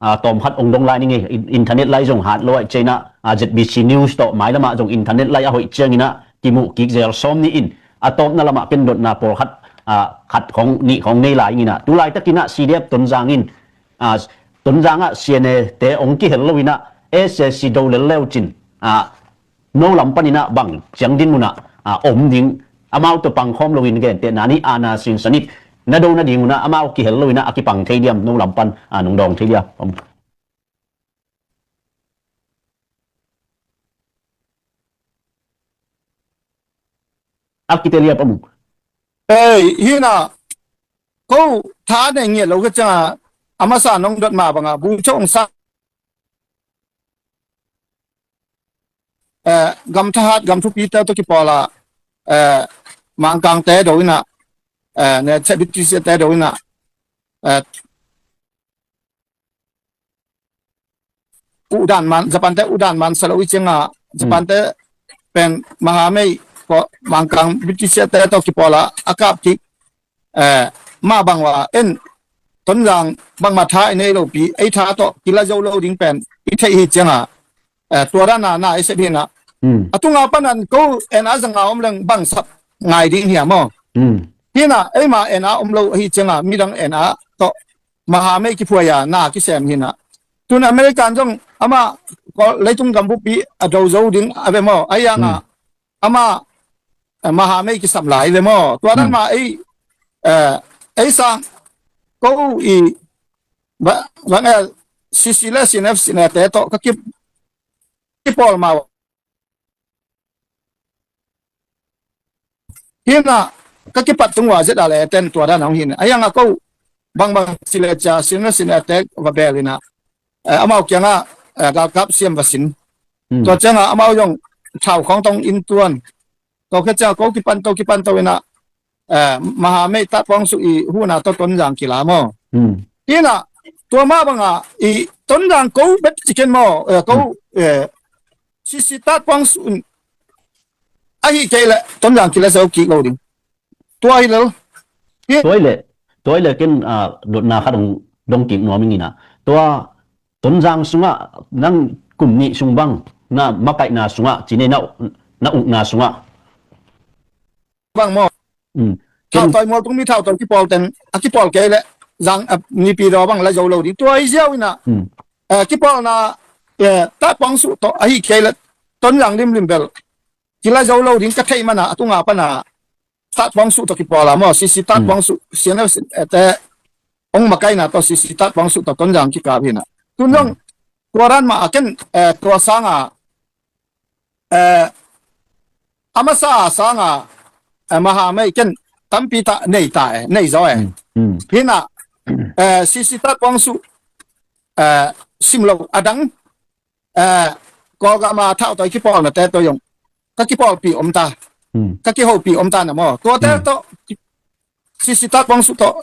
a, tawm khat ong dong lai ning ei. In-, internet lai zong hat lo ai ciangin ah, a, Z B C News tawh mailamah zong internet lai a hoih ciangin ah kimuh kik zel sawm ni in. A tawpna lamah kin dotna pawlkhat, a, khat khong nih khong nei lai ing in ah. Tu laitakin ah C D F Tonzang in, a, Tonzang ah C N A te ong kihel lo in ah, S A C do lel leu cin, a, no lam panin ah bang ciang din mun ah, a, om ding, amau tawh pangkhawm loin gentehna ni, ana sinsanit na do nading un ah amau kihel loin ah a kipang thei diam, no lam pan, a, nong dawng thei diam. Om. A kite liap a mung. Ei, hi na, ko tha nei ngiat lo ka cianga, a masa nong dot ma banga, bu chong sa. Eh, gam thahat, gam thupi te tawh kipawl a, eh, Mangkang te do in ah, eh, ne che British te do in ah, eh, uh dan man, Japan te uh dan man sa lo i cianga, Japan te pen mahamei ko Mangkang British te tawh kipawl a, a kap kik, eh, mah bang uh a en, Tonzang bangmah tha i nei lo pi, ei tha tawh kila zo lo ding pen i theih hi cianga, eh, tua dan a na i sep hi na. Hmm. A tunga pan an ko en a zanga om leng bang sap ngai ding hiam aw. Hmm. Hi na, ei ma en a om lo hi cianga midang en a tawh mahamei kiphuai a na kisem hi na. Tun American zong ama ko leitung gam bupi a do zo ding a ve maw. Ahi hanga ama, eh, mahamei kisam lai ve maw. Tua dan ma ei, eh, ei sang ko i ba, bang el C C le C N F C N A te tawh ka kip, kipawl mau. Hi na, ka kipat tung uh a zet a le ten tua dan hong hi na. Ahi hanga ko bangbang si le cia C N F C N A te va bel hi na. Eh, amau kianga, eh, galkap siam va sin. Hmm. Tua cianga amau zong thau khawng tong in tuan. Tua khit cianga ko kipan to, kipan to in ah, eh, mahamei tatpuang su i huna tawh Tonzang kila maw. Hmm. Hi na, tua mah banga i Tonzang ko bet ciken maw, eh, ko, eh, C C tatpuang su in ahi kei le Tonzang kila zo kik lo ding. Tua hi lel. Hi. Tua hi le, tua hi le ken, ah, dotna khat dong, dong kik nuam ing in ah. Tua Tonzang sungah nang kum nih sung bang na makaihna sungah cine na, na ukna sungah bang maw? Thau tawi mual tungmi thau tawi kipawl teng a kipawl kei leh zang nipi daw bang la zo lo ding tua i ziau inah kipawlna tatpuang suh tawh ahi kei leh Tonzang limlim bel kila zo lo ding ka theih mana a tunga pana tatpuang suh tawh kipawl a maw, sisi tatpuang suh sian te ong makaina tawh sisi tatpuang suh tawh Tonzang kikap hinah. Tun zong tua dan mah a ken tua sanga a masa sanga maha mei ken tampi ta nei ta e, nei zaw e. Hinah sisi tatpuang suh sim lo adang Kawlgam a thau tawi kipawlnate tawh zong ka kipawlpi om ta, ka kihopi om ta na maw? Tuate tawh sisi tatpuang suh tawh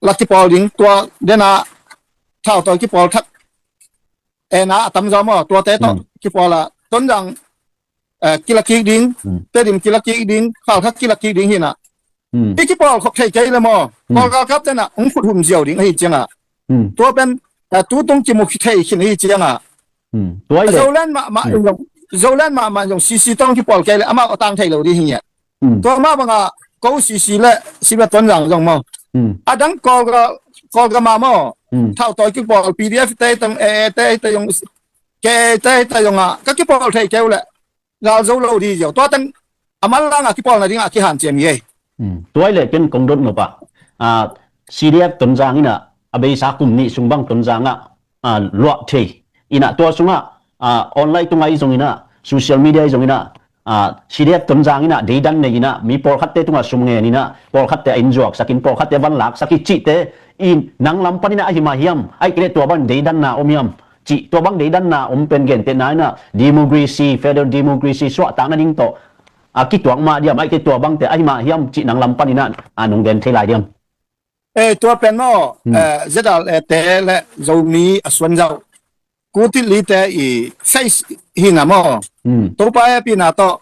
la kipawl ding tua dena thau tawi kipawl thak ena a tamzaw maw? Tuate tawh kipawl a Tonzang kila kik ding, Tedim kila kik ding, Khalkha kila kik ding hinah i kipawl khop thei kei le maw? Kawlgalkap tenah hong khuthum ziau ding ahi ciangah tua pen tutung kimu thei khin ahi ciangah Zoland mahmah in zong, Zoland mahmah in zong sisi tawh kipawl kei le amah a tang thei lo ding hi ngiat. Tua mah bangah ko sisi le siba Tonzang zong maw? Adang Kawlgam a maw? Thau tawi kipawl P D F te tong e te te zong ke te te zongah ka kipawl thei keu le gal zo lo di ziau. Tua teng a manlang a kipawl nading a kihan ciam hi ei. Tua le ken kong dot nop ah C D F Tonzang inah a beisa kum nih sung bang Tonzang ah luah thei inah tua sungah online tunga i zong inah social media i zong inah C D F Tonzang inah deidan nei inah mi pawlkhatte tungah sum ngen inah pawlkhatte a innzuaksak in pawlkhatte van laksak i cihte i nang lam pan inah ahi mah hiam, aih kei le tua bang deidanna om hiam? Cih tua bang deidanna om pen gentehna inah democracy, federal democracy suahtak nading tawh a kituak mah diam, aih kei tua bangte ahi mah hiam cih nang lam pan inah a nong gen thei lai diam? Ei, tua pen maw, Z R A te le Zomi a suanzauh kutilite i face hina maw? Topa e pina tawh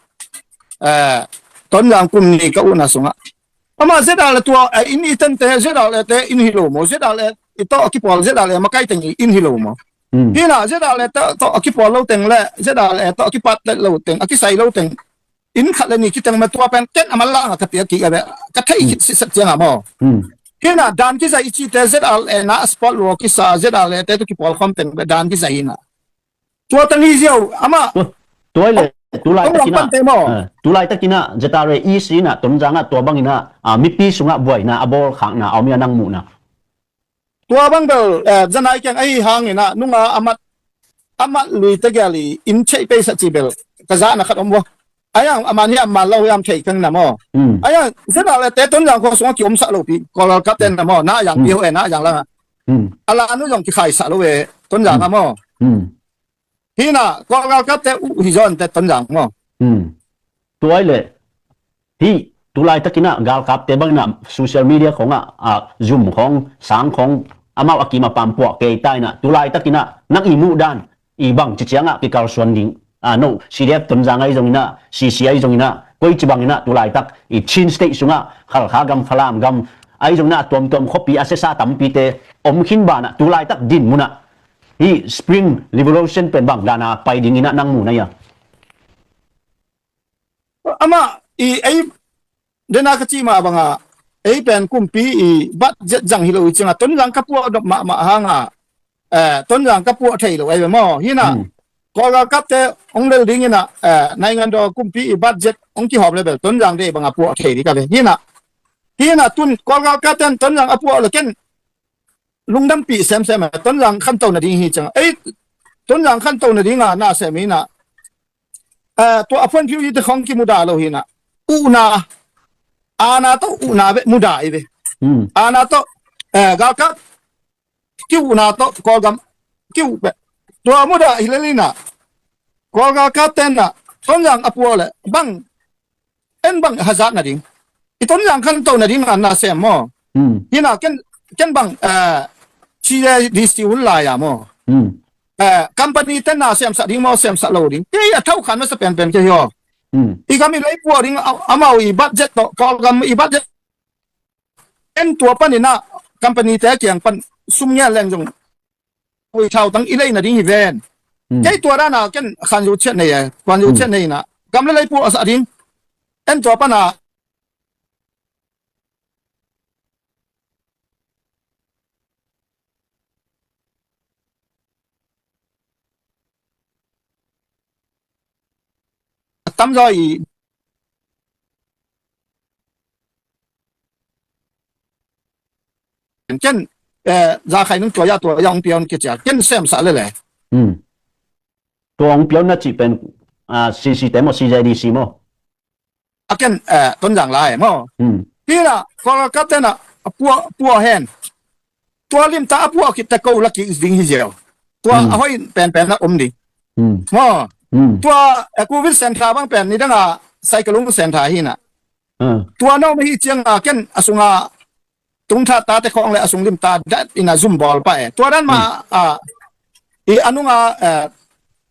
Tonzang kum ni ka uhna sungah ama Z R A tua in i tente Z R A te in hi lo maw? Z R A i tawh a kipawl Z R A makai teng in hi lo maw? Hina Z R A tawh a kipawl lo teng le Z R A tawh a kipat lo teng, a kisai lo teng in khat le ni kiteng ma tua pen ken a manlang a ka piak kik a ve, ka thei khit sitset cianga maw? Hina dan kizai i cite Z R A na a sport lo kisa Z R A te tu kipawl khawm teng ve dan kizai hina. Tua tang hi ziau amah. Tua le tulai takinah, tulai takinah Z R A i sinah Tonzangah tua banginah mipi sungah buaina a bawlkhakna a om ia nang muhna? Tua bang bel zanai keng ahi hanginah nunga amat amat lui tegel i in theih peisa ci bel ka zahna khat om vua. Ayang aman hi aman lo hiam thei keng na maw? Ayang Z R A te Tonzang khua sungah kiomsah lopi Kawlgalkap ten na maw? Na yang pi ho e na yang langa ala nu zong kikhaisah lo e Tonzang a maw? Hina Kawlgalkapte uh hi zawnte Tonzang maw? Tua i le hih tulai takinah galkapte banginah social media khongah zum khong sang khong amau a kim a pam puah kei ta inah tulai takinah nang i muh dan i bang ciciangah kikalsuan ding no C D F Tonzang ahi zonginah C C ahi zonginah koici banginah tulaitak i Chin State sungah Khalkha gam Falam gam ahi zonginah a tuamtuam khuapi a sesa tampite om khin banah tulaitak din munah hih Spring Revolution pen bang dana pai dinginah nang muhna ia? Amah i ei dena ka cih mah banga ei pen kumpi i budget zang hi lo i cianga Tonzang ka puah dop mahmah hanga Tonzang ka puah thei lo ei ve maw? Hina Kawlgalkapte hong lel dinginah naingan daw kumpi i budget hong kihawm le bel Tonzang dei banga puah thei ding ka ve hina. Hina tun Kawlgalkapten Tonzang a puah le ken lungdampih semsem a Tonzang khanto nading hi cianga ei Tonzang khanto nadinga na sem hina. Tua a phuanphiu hite khong kimuda lo hina. Uhna ana tawh uhna ve muda i ve. Ana tawh galkap kiuhna tawh Kawlgam kiuh ve. Tua muda hi lelina Kawlgalkap tenna Tonzang a puah le bang en bang hazat nading i Tonzang khanto nading anna sem maw? Hina ken ken bang C D C hun lai a maw? Company tenna semsah ding maw semsah lo ding kei a thau khan masa penpen kei hi aw. I gam i lei puah ding amau i budget tawh Kawlgam i budget en tua paninah company te kiang pan sum ngian leng zong ui thau tang i lei nading hi ven. Hmm. Kei tua dana ken khanzu chiat nei e, khanzu Hmm. chiat nei na. Gam le lei pu a sa ding. En tua pana a tam zaw i ken, eh, za khai nung tua ya tua ya ong pion ke cia ken sem sa le le. Hmm. Tua ong pion na ci pen, ah, C C te mo, C J D C mo. A ken, eh, Tonzang lai mo. Hmm. Hina, Kolkata na, a pua, pua hen. Tua limta a pua kit te ko la ki ding hi ziau. Tua Hmm. a hoi pen pen na om ding. Hmm. Mo. Hmm. Tua, eh, Covid center bang pen, ni danga, Saikalung center hina. Hmm. Tua no mi hi cianga ken, a sunga, tungtha tate khong le a sung limta, dat ina zum bawl pa e. Tua dan ma, Hmm. a, i anunga, eh,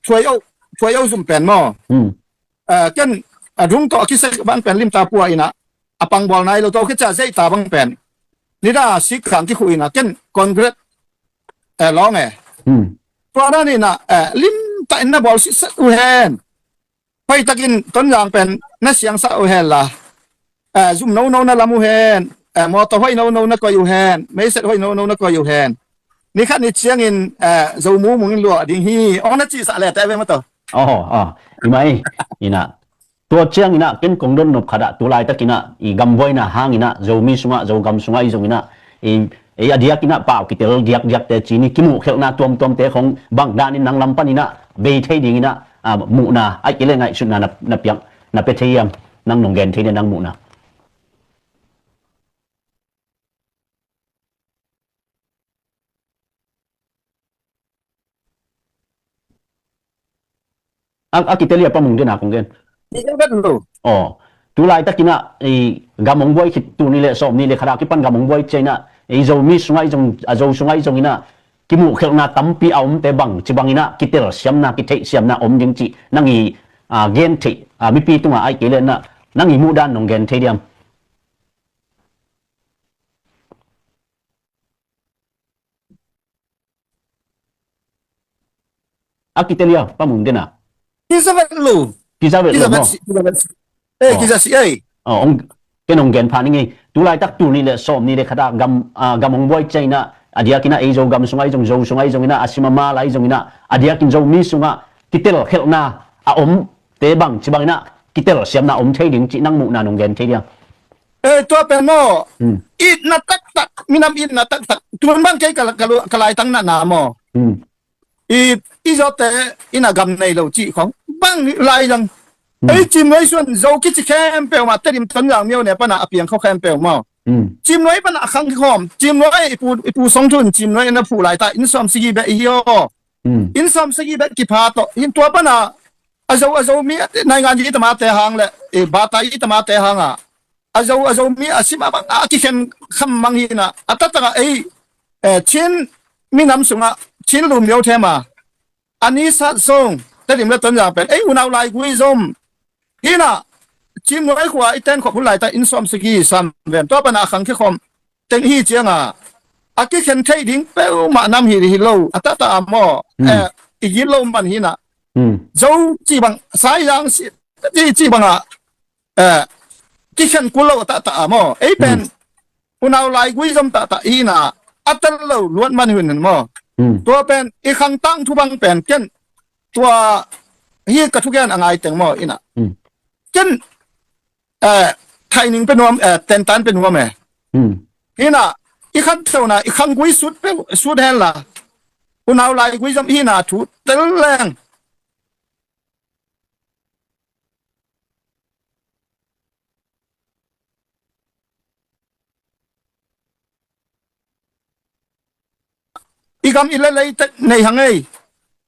thuai o, thuai o zum pen mo. Hmm. Eh, ken, a dung to a kisek ban pen limta pua ina, a pang bawl nai lo to kicia zei ta bang pen. Ni da sik khang ki khu ina, ken Congress, eh, long e. Hmm. Tua dan ina, eh, limta ina bawl si set u hen. Hoi takin Tonzang pen na siang sa u hen la. Eh, zum no no na lam u hen. Eh, motor hoi no no na koi u hen. Meiset hoi no no na koi u hen. Ni khat ni ciangin, eh, zo mu mungin lua ding hi. Ong na ci sa le te ve ma to. Oh, oh. I mai. Ina. Tua ciang ina, ken kong don nop khat ah, tu laitak ina, i gambuaina hang ina, Zomi sungah, Zogam sungah i zong ina, i, i a diak ina, pau kitel diak diak te ci ni, kimuh khelhna tuamtuam te khong bang dan in nang lam pan ina, bei thei ding ina, a, muhna, ai kile ngaihsutna na, na piak, na pia thei hiam, nang nong gen thei dia nang muhna. A, a kitelia pa mung dena kong gen. Aw, tu laitak ina, i, gam hong buai khit tu ni le sawm ni le khat a kipan gam hong buai cia ina, i Zomi sungah i zong, a Zo sungah i zong ina, kimuh khelhna tampi a omte bang, ci bang ina, kitelsiamna, kitheihsiamna om ding ci, nang i, a, gen theih, a, mipi tungah ai kei le na, nang i muh dan nong gen thei diam. A kitelia pa mung dena. Kizavet lu. Kizavet lu mo. Kizavet si, kizavet si. Eh, kizavet si, eh. Oh, ong, ken ong gen pha ning ei. Tu laitak tu ni le sawm ni le khat a gam, a, gam hong buai cia ina, a diak ina ei Zogam sungah i zong, Zo sungah i zong ina, a sim a mal a i zong ina, a diakin Zomi sungah kitel khelhna a om te bang, ci bang ina, kitelsiamna om thei ding ci nang muhna nong gen thei diam. Eh, tua pen maw. Hmm. Itna taktak, minam itna taktak. Tun bang kei ka, ka, ka laitang na na maw. Hmm. I, i zawte ina gam nei lo ci khong. Bang lai lang. Hmm. Ei cimnuai suan zo kici khempeuh mah, Tedim Tonzang Myo ne pana a piang khawh khempeuh maw. Hmm. Cimnuai pana a khang khawm. Cimnuai i pu, i pu Song Thun cimnuai na phu laita, inn sawm sigi beh i hi aw. Hmm. Inn sawm sigi beh kipha tawh. Hin tua pana a zo, a zo mi, naingan i tamate hang le, i bata i tamate hang a. A zo, a zo mi a sim a bang a kikhen kham mang hi na. A tatang a ei, eh, Chin minam sungah, Chin lumio them a. A ni sat sung, Tedim le Tonzang pen. Ei unau lai gui zom. Hi na, cimnuai khua i ten khop hun laita inn sawm sigi sam ven. Tua pana a khang khe khom. Teng hi cianga. A kikhen thei ding peuhmah nam hi, hi lo. A tata a maw. Hmm. Eh, i git lo man hi na. Hmm. Zo ci bang, sai yang si, ci, ci bang a. Eh, kikhen kul lo a tata a maw. Ei pen. Hmm. Unau lai gui zom tata i na. A tel lo luat man hun hen maw. Hmm. Tua pen, i khang tang thu bang pen, ken. Tua hi ka thugen a ngai teng maw, ina. Hmm. Ken, eh, thaining pe nuam, eh, tentan pe nuam e. Hmm. Ina, i khan tona, i khang gui sut pe, sut hen la. Unau lai gui zom ina thu, tel leng. I gam i le lei tek nei hang ei.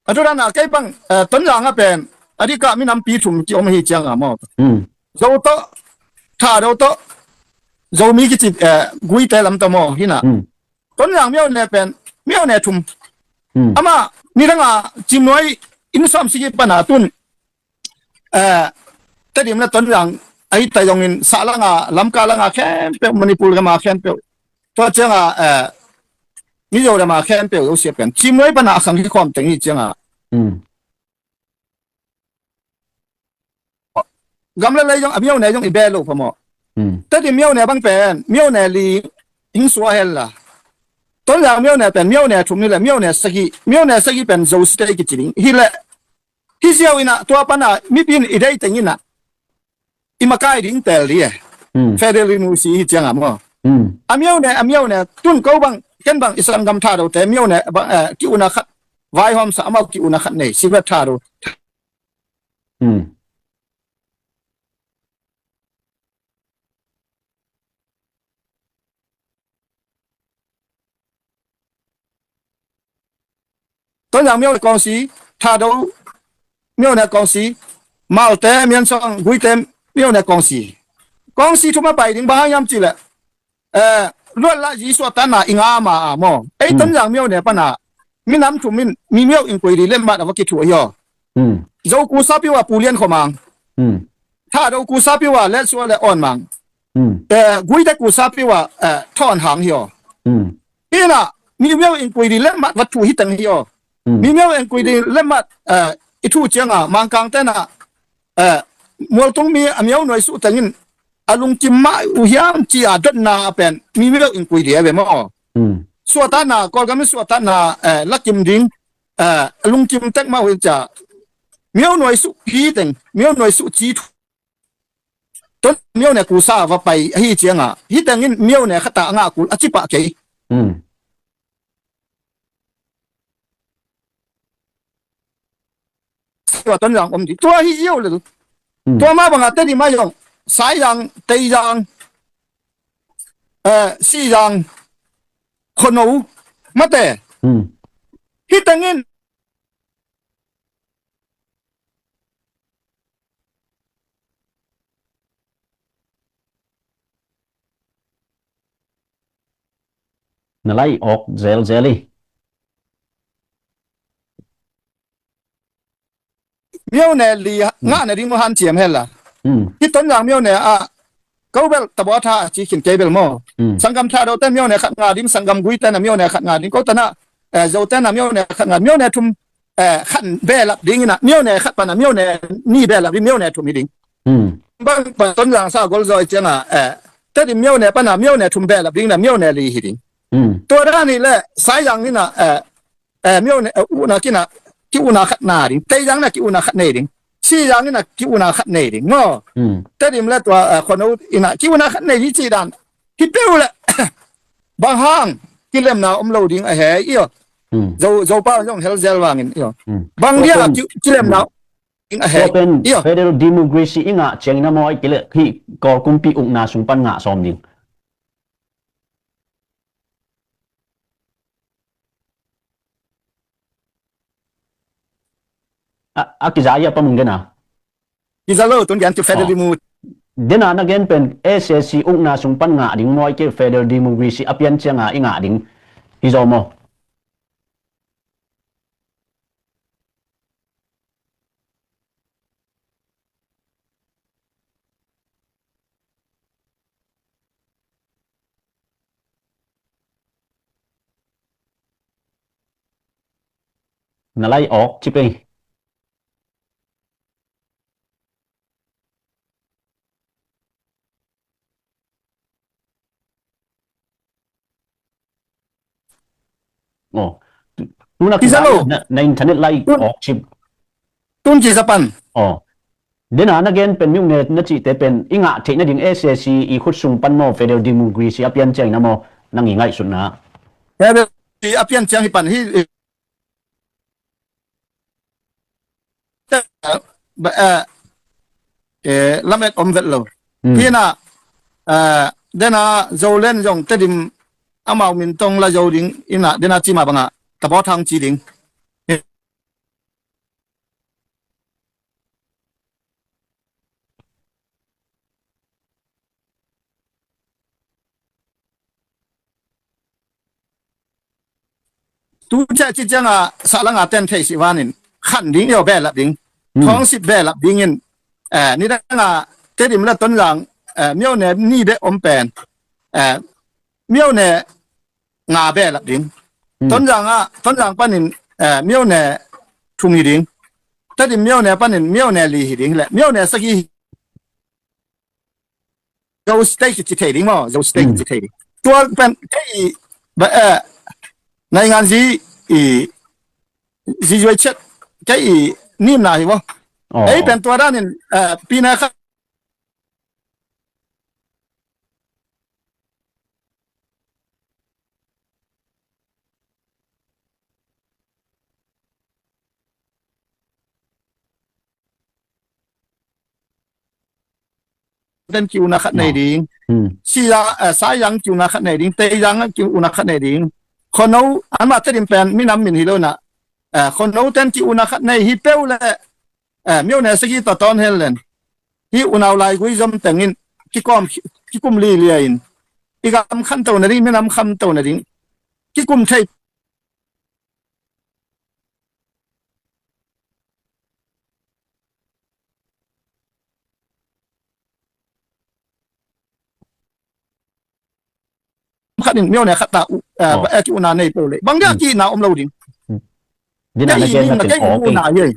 A tu dana kei pang, eh, Tonzang a pen. A dika minampi thum ki om hi cianga maw. Hmm. Zo tawh, Thado tawh, Zomi kici, eh, guite lam tawh maw, hi na. Hmm. Tonzang Myo ne pen, Myo ne thum. Hmm. Ama, ni danga, cimnuai, inn sawm sigi pana tun. Eh, Tedim le Tonzang, a hi ta zongin, sah langa, Lamka langa, khempeuh, Manipur gama, khempeuh. Tua cianga, eh, Mizoram a khempeuh zosia pen Cimnuai pana a khang hi khawm teng hi ciangah, mm, gam le lei zong a miaune zong i beh loh pha maw? Mm. Tedim miaune bang pen miaune li hing sua hen la, Tonzang miaune pen miaune thum hi le miaune sagih, miaune sagih pen Zo state kici ding hi le, hi ziau inah tua pana mipi in i dei teng inah i makai ding tel dih e. Mm. Federal Democracy hi ciangah maw? Mm. A miaune, a miaune, tun ko bang, ken bang i sanggam Thadote miaune bang, eh, ki-una khat vaihawmsa, amau ki-una khat nei, Sibet Thado. Mm. Tonzang miaune kawngsi, Thado miaune kawngsi, Malte, Miansuang, Guite miaune kawngsi. Kawngsi thum a pai ding, bang hang hiam cih leh, eh, luat lah Jesuh a tanna i ngah ma a maw? Ei, hmm, Tonzang miaune pana minam thum in mi miau in kui di lemmat a va kithuah hi aw. Hmm. Zo kusa piu a Pu Lian Khua Mang. Hmm. Thado kusa piu a Let Sua le Awn Mang. Hmm. Eh, Guite kusa piu a, eh, Thawn Hang hi aw. Hmm. Hi inah mi miau in kui di lemmat va thu hi teng hi aw. Hmm. Mi miau in kui di lemmat, eh, i thu ciangah Mangkang tenah, eh, mualtung mi a miau nuai suh tengin a lungkim mah uh hiam ci a dotna a pen mi miau in kui di a ve maw? Hmm. Suahtakna, Kawlgam in suahtakna, eh, lakim ding, eh, a lungkim tek mah uh hi cia miau nuai suh hi teng, miau nuai suh ci thu. Ton miaune kusa va pai ahi ciangah, hi tengin miaune khata a ngah kul a ci pah kei. Hmm. Tua Tonzang om di. Tua hi ziau le. Hmm. Tua mah bangah Tedim ah zong, Saizang, Teizang, eh, Sizang, Khuano, mate. Hmm. Hi tengin na lai awk zelzel hi. Miaune li ngahna ding mu hanciam hen la. Hmm. Hi Tonzang miaune ah ko bel Tabawtha a ci khin kei bel maw? Hmm. Sanggam Thado ten miaune khat ngah ding, sanggam Guite na miaune khat ngah ding, ko tana, eh, Zo ten na miaune khat ngah, miaune thum, eh, khat behlap ding inah, miaune khat pana miaune nih behlap ding, miaune thum hi ding. Hmm. Bang pa Tonzang sa golzawi ciangah, eh, Tedim miaune pana miaune thum behlap ding inah, miaune li hi ding. Hmm. Tua dan hi le Saizang inah, eh, eh, miaune, eh, una kinah, ki-una khat na ding. Teizang na ki-una khat nei ding. Sizang inah ki-una khat nei ding. Ngo. Hmm. Tedim le tua, eh, Khuano inah ki-una khat nei hi ci dan. Hi peuh le. Bang hang kilemna om lo ding a hei, io. Hmm. Zo, Zopa zong helzel vangin, io. Hmm. Bang dia, tua pen, ki, kilemna, hmm, ding a hei, tua pen, io, federal democracy i ngah ciangin a maw, ai kile hi Kawl kumpi ukna sung pan ngah sawm ding. A, a kiza ia pamung dena. Kiza lo, tun gen tu federal, oh, demo. Dena na gen pen S A C ukna sung pan ngah ding maw, ai kile federal democracy a pian cianga i ngah ding. Hi zaw maw? Na lai awk ci pei. Oh. Tuna kiza lo. Na, na internet lai awk cip. Tun kiza pan. Oh. Dena na gen pen miung ne na cihte pen i ngah theih nading S A C i khut sung pan maw, federal democracy a pian ciangin a maw, nang i ngaihsutna? Federal a pian ciang hi pan hi. Ba, eh, eh, lamet om vet lo. Hmm. Hi na, eh, dena Zolen zong Tedim amau min tong la zo ding ina, dena cima banga Tabaw Thang ci ding. Tu ciah ci cianga sahlanga ten theih sih vanin khan ding io, behlap ding. Hmm. Thawngsip behlap dingin, eh, nidanga Tedim la Tonzang, eh, mione ni beh om pen, eh, mione nga behlap ding. Tonzang ah, Tonzang panin, eh, myone thum hi ding. Tedim myone panin myone li hi ding le myone sagih hi. Zo state ci thei ding maw, Zo state ci thei ding. Tua pen kei i ba, eh, naingan zi i zi zuai chet kei i nimna hi maw. Ei pen tua danin, eh, pina kha ten ki-una khat nei ding. Siza, eh, Saizang ki-una khat nei ding. Teizang ki-una khat nei ding. Khono, anmah Tedim pen minam min hi lo na. Eh, khono ten ki-una khat nei hi peuh le, eh, myone sagih tawh tawn hen len. Hih unau laigui zom tengin kikawm, kikum lilia in i gam khanto nading, minam khanto nading kikum thei khat in myone khat ta u, eh, ba, eh, ki-una nei peuh le bang dia ki-na om lo ding. Dina na gen na kei una hi.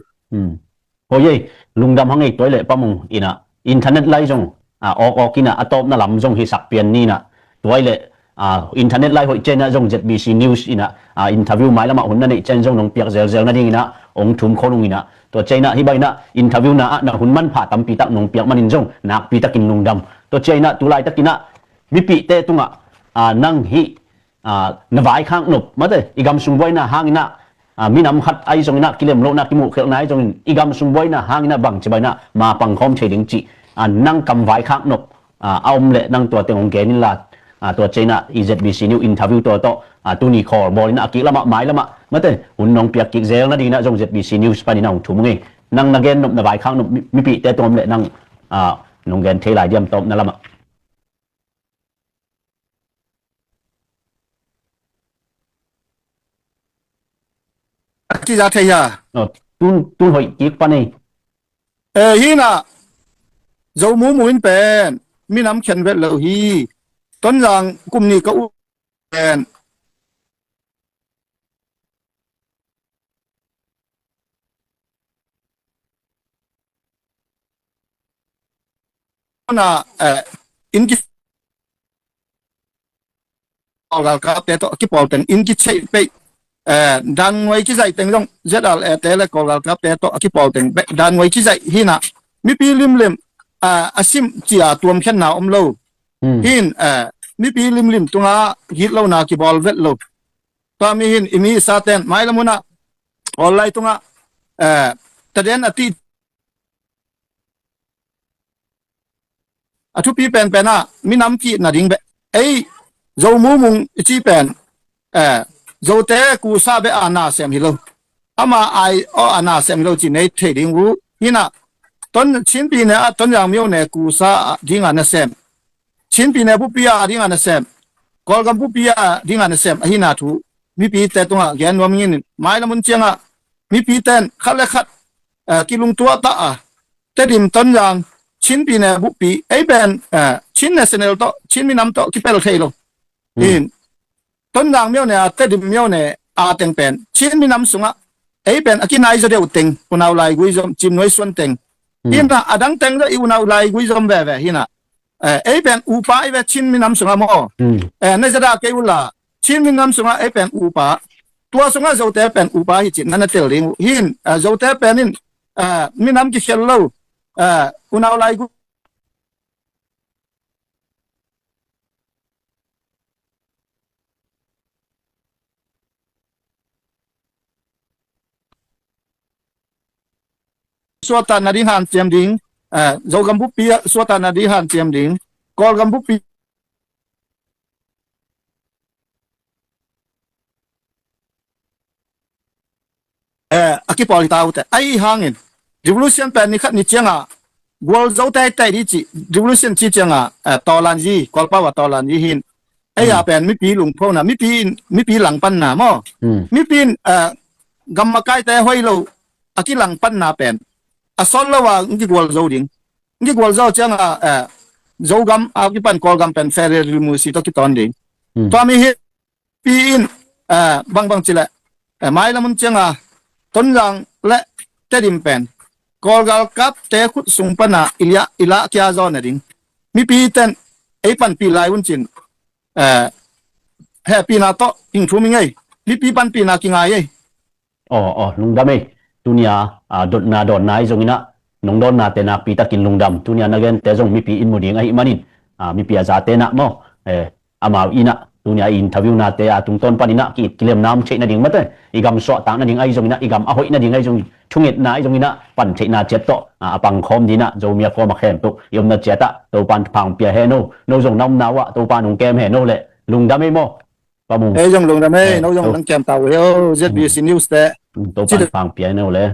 Hoi ei, lungdam hang ei. Tua i le pamung ina internet lai zong, ah, awk awk ina a tawpna lam zong hi sak pian ni na. Tua i le, ah, internet lai hoih ciang ina zong Z B C News ina, ah, interview mailamah hun na neih ciang zong nong piak zelzel nading ina ong thum khol ung ina. Tua ciang ina hih bang ina interview na ah na hun manpha tampi tak nong piak manin zong nakpi takin lungdam. Tua ciang ina tulaitak ina mipihte tungah, ah, nang hih, ah, na vaikhak nop, mate, i gam sung buaina hang ina, ah, minam khat ahi zong ina kilem lohna kimuhkhelhna ahi zongin i gam sung buaina hang ina bangci bang ina ma pangkhawm thei ding cih, ah, nang kam vaikhak nop, ah, a om le nang tua teng hong gen inla, ah, tua ciang ina i Z B C News interview tua tawh, ah, tuni khawl bawl ina a kik lamah mailamah, mate, hun nong piak kik zel nading ina zong Z B C News pan ina hong thum ung ei. Nang na gen nop na vaikhak nop mi, mipihte tung om le nang, ah, nong gen thei lai diam tawpna lamah. A kiza thei hia? Tun, tun hoih kik pan ei. Eh, hina Zo mumu in pen minam khen vet lo hi. Tonzang kum ni ka u pen na, eh, inn ki Kawlgalkapte tawh a kipawl teng inn kicheih peih, eh, dan nguai kizaih teng zong Z R A te le Kawlgalkapte tawh a kipawl teng dan nguai kizaih hina mipi limlim, eh, a sim cia tuamkhenna om lo. Hin, eh, mipi limlim tunga gitlona kibawl vet lo. Tua mi hin i mi sa ten mailam huna online tunga, eh, taden a ti a thupi penpen ah minam kihna ding beh ei Zo mumung i ci pen, eh, Zote kusa beh a nasem hi lo. Ama ai aw a nasem hi lo ci nei thei ding uh hina. Ton Chinpi ne ah Tonzang myone kusa a dinga nasem, Chinpi ne bupi a dinga nasem, Kawlgam bupi a dinga nasem ahina thu mipite tungah gen nuam nginin mailamun ciangah mipi ten khat le khat, eh, kilungtuah ta a Tedim Tonzang Chinpi ne bupi ei pen, eh, Chin National tawh Chin minam tawh kipel thei lo. Hin Tonzang myone a Tedim myone a teng pen Chin minam sungah ei pen a kinai zaw deuh teng unau laigui zom cimnuai suan teng. Hina a dang teng zaw i unau laigui zom veve hina, eh, ei pen upa i ve Chin minam sungah maw. Eh, na zada kei ula Chin minam sungah ei pen upa, tua sungah Zote pen upa hi cin na na tel ding uh hin, eh, Zote pen in, eh, minam kikhel lo, eh, unau laigui suahtakna ding hanciam ding, eh, Zogam bupi ah suahtakna ding hanciam ding, Kawlgam bupi eh, a kipawl hi ta uh teh. Ahi hangin revolution pen ni khat ni cianga gualzo teitei di ci, revolution ci cianga, eh, tawlanzi, Kawlpau a tawlanzi hin. Ei a pen mipi lungphona, mipi in, mipi langpanna maw. Mipi in, eh, gam makaite hoih lo a kilangpanna pen a sawt lo a ng kigualzo ding. Ng kigualzo cianga, eh, Zogam a kipan Kawlgam pen federal democracy tawh kitawn ding. Tua mi hi pi in, Eh, bangbang cileh, eh, mailam hun cianga Tonzang le Tedim pen Kawlgal kapte khut sung pana i liah i lah kia zaw nading, mipi ten ei panpih lai hun cin, eh, hehpihna tawh hing thum i ngei, mipi panpihna kingai ei. Aw, aw, lungdam ei. Tunia, ah, dotna dawnna ahi zonginah, nong dawnna te nakpi takin lungdam. Tunia na gente zong mipi in mu ding ahi manin, ah, mipi a zate nah maw, eh, amau inah tunia i interview nate a tungtawn paninah ki, kilemna om theih nading mate, i gam suahtak nading ahi zonginah, i gam a hoih nading ahi zongin, thungetna ahi zonginah pan theihna ciat tawh, ah, a pangkhawm dinah Zomi a kawm a khempeuh i omna ciatah Topan pangpia he no, no zong na omna uh ah Topan hong kem he no le, lungdam ei maw. Ei zong lungdam ei, no zong nang kem ta uh hi o, Z B C News te. Topan pangpia no le.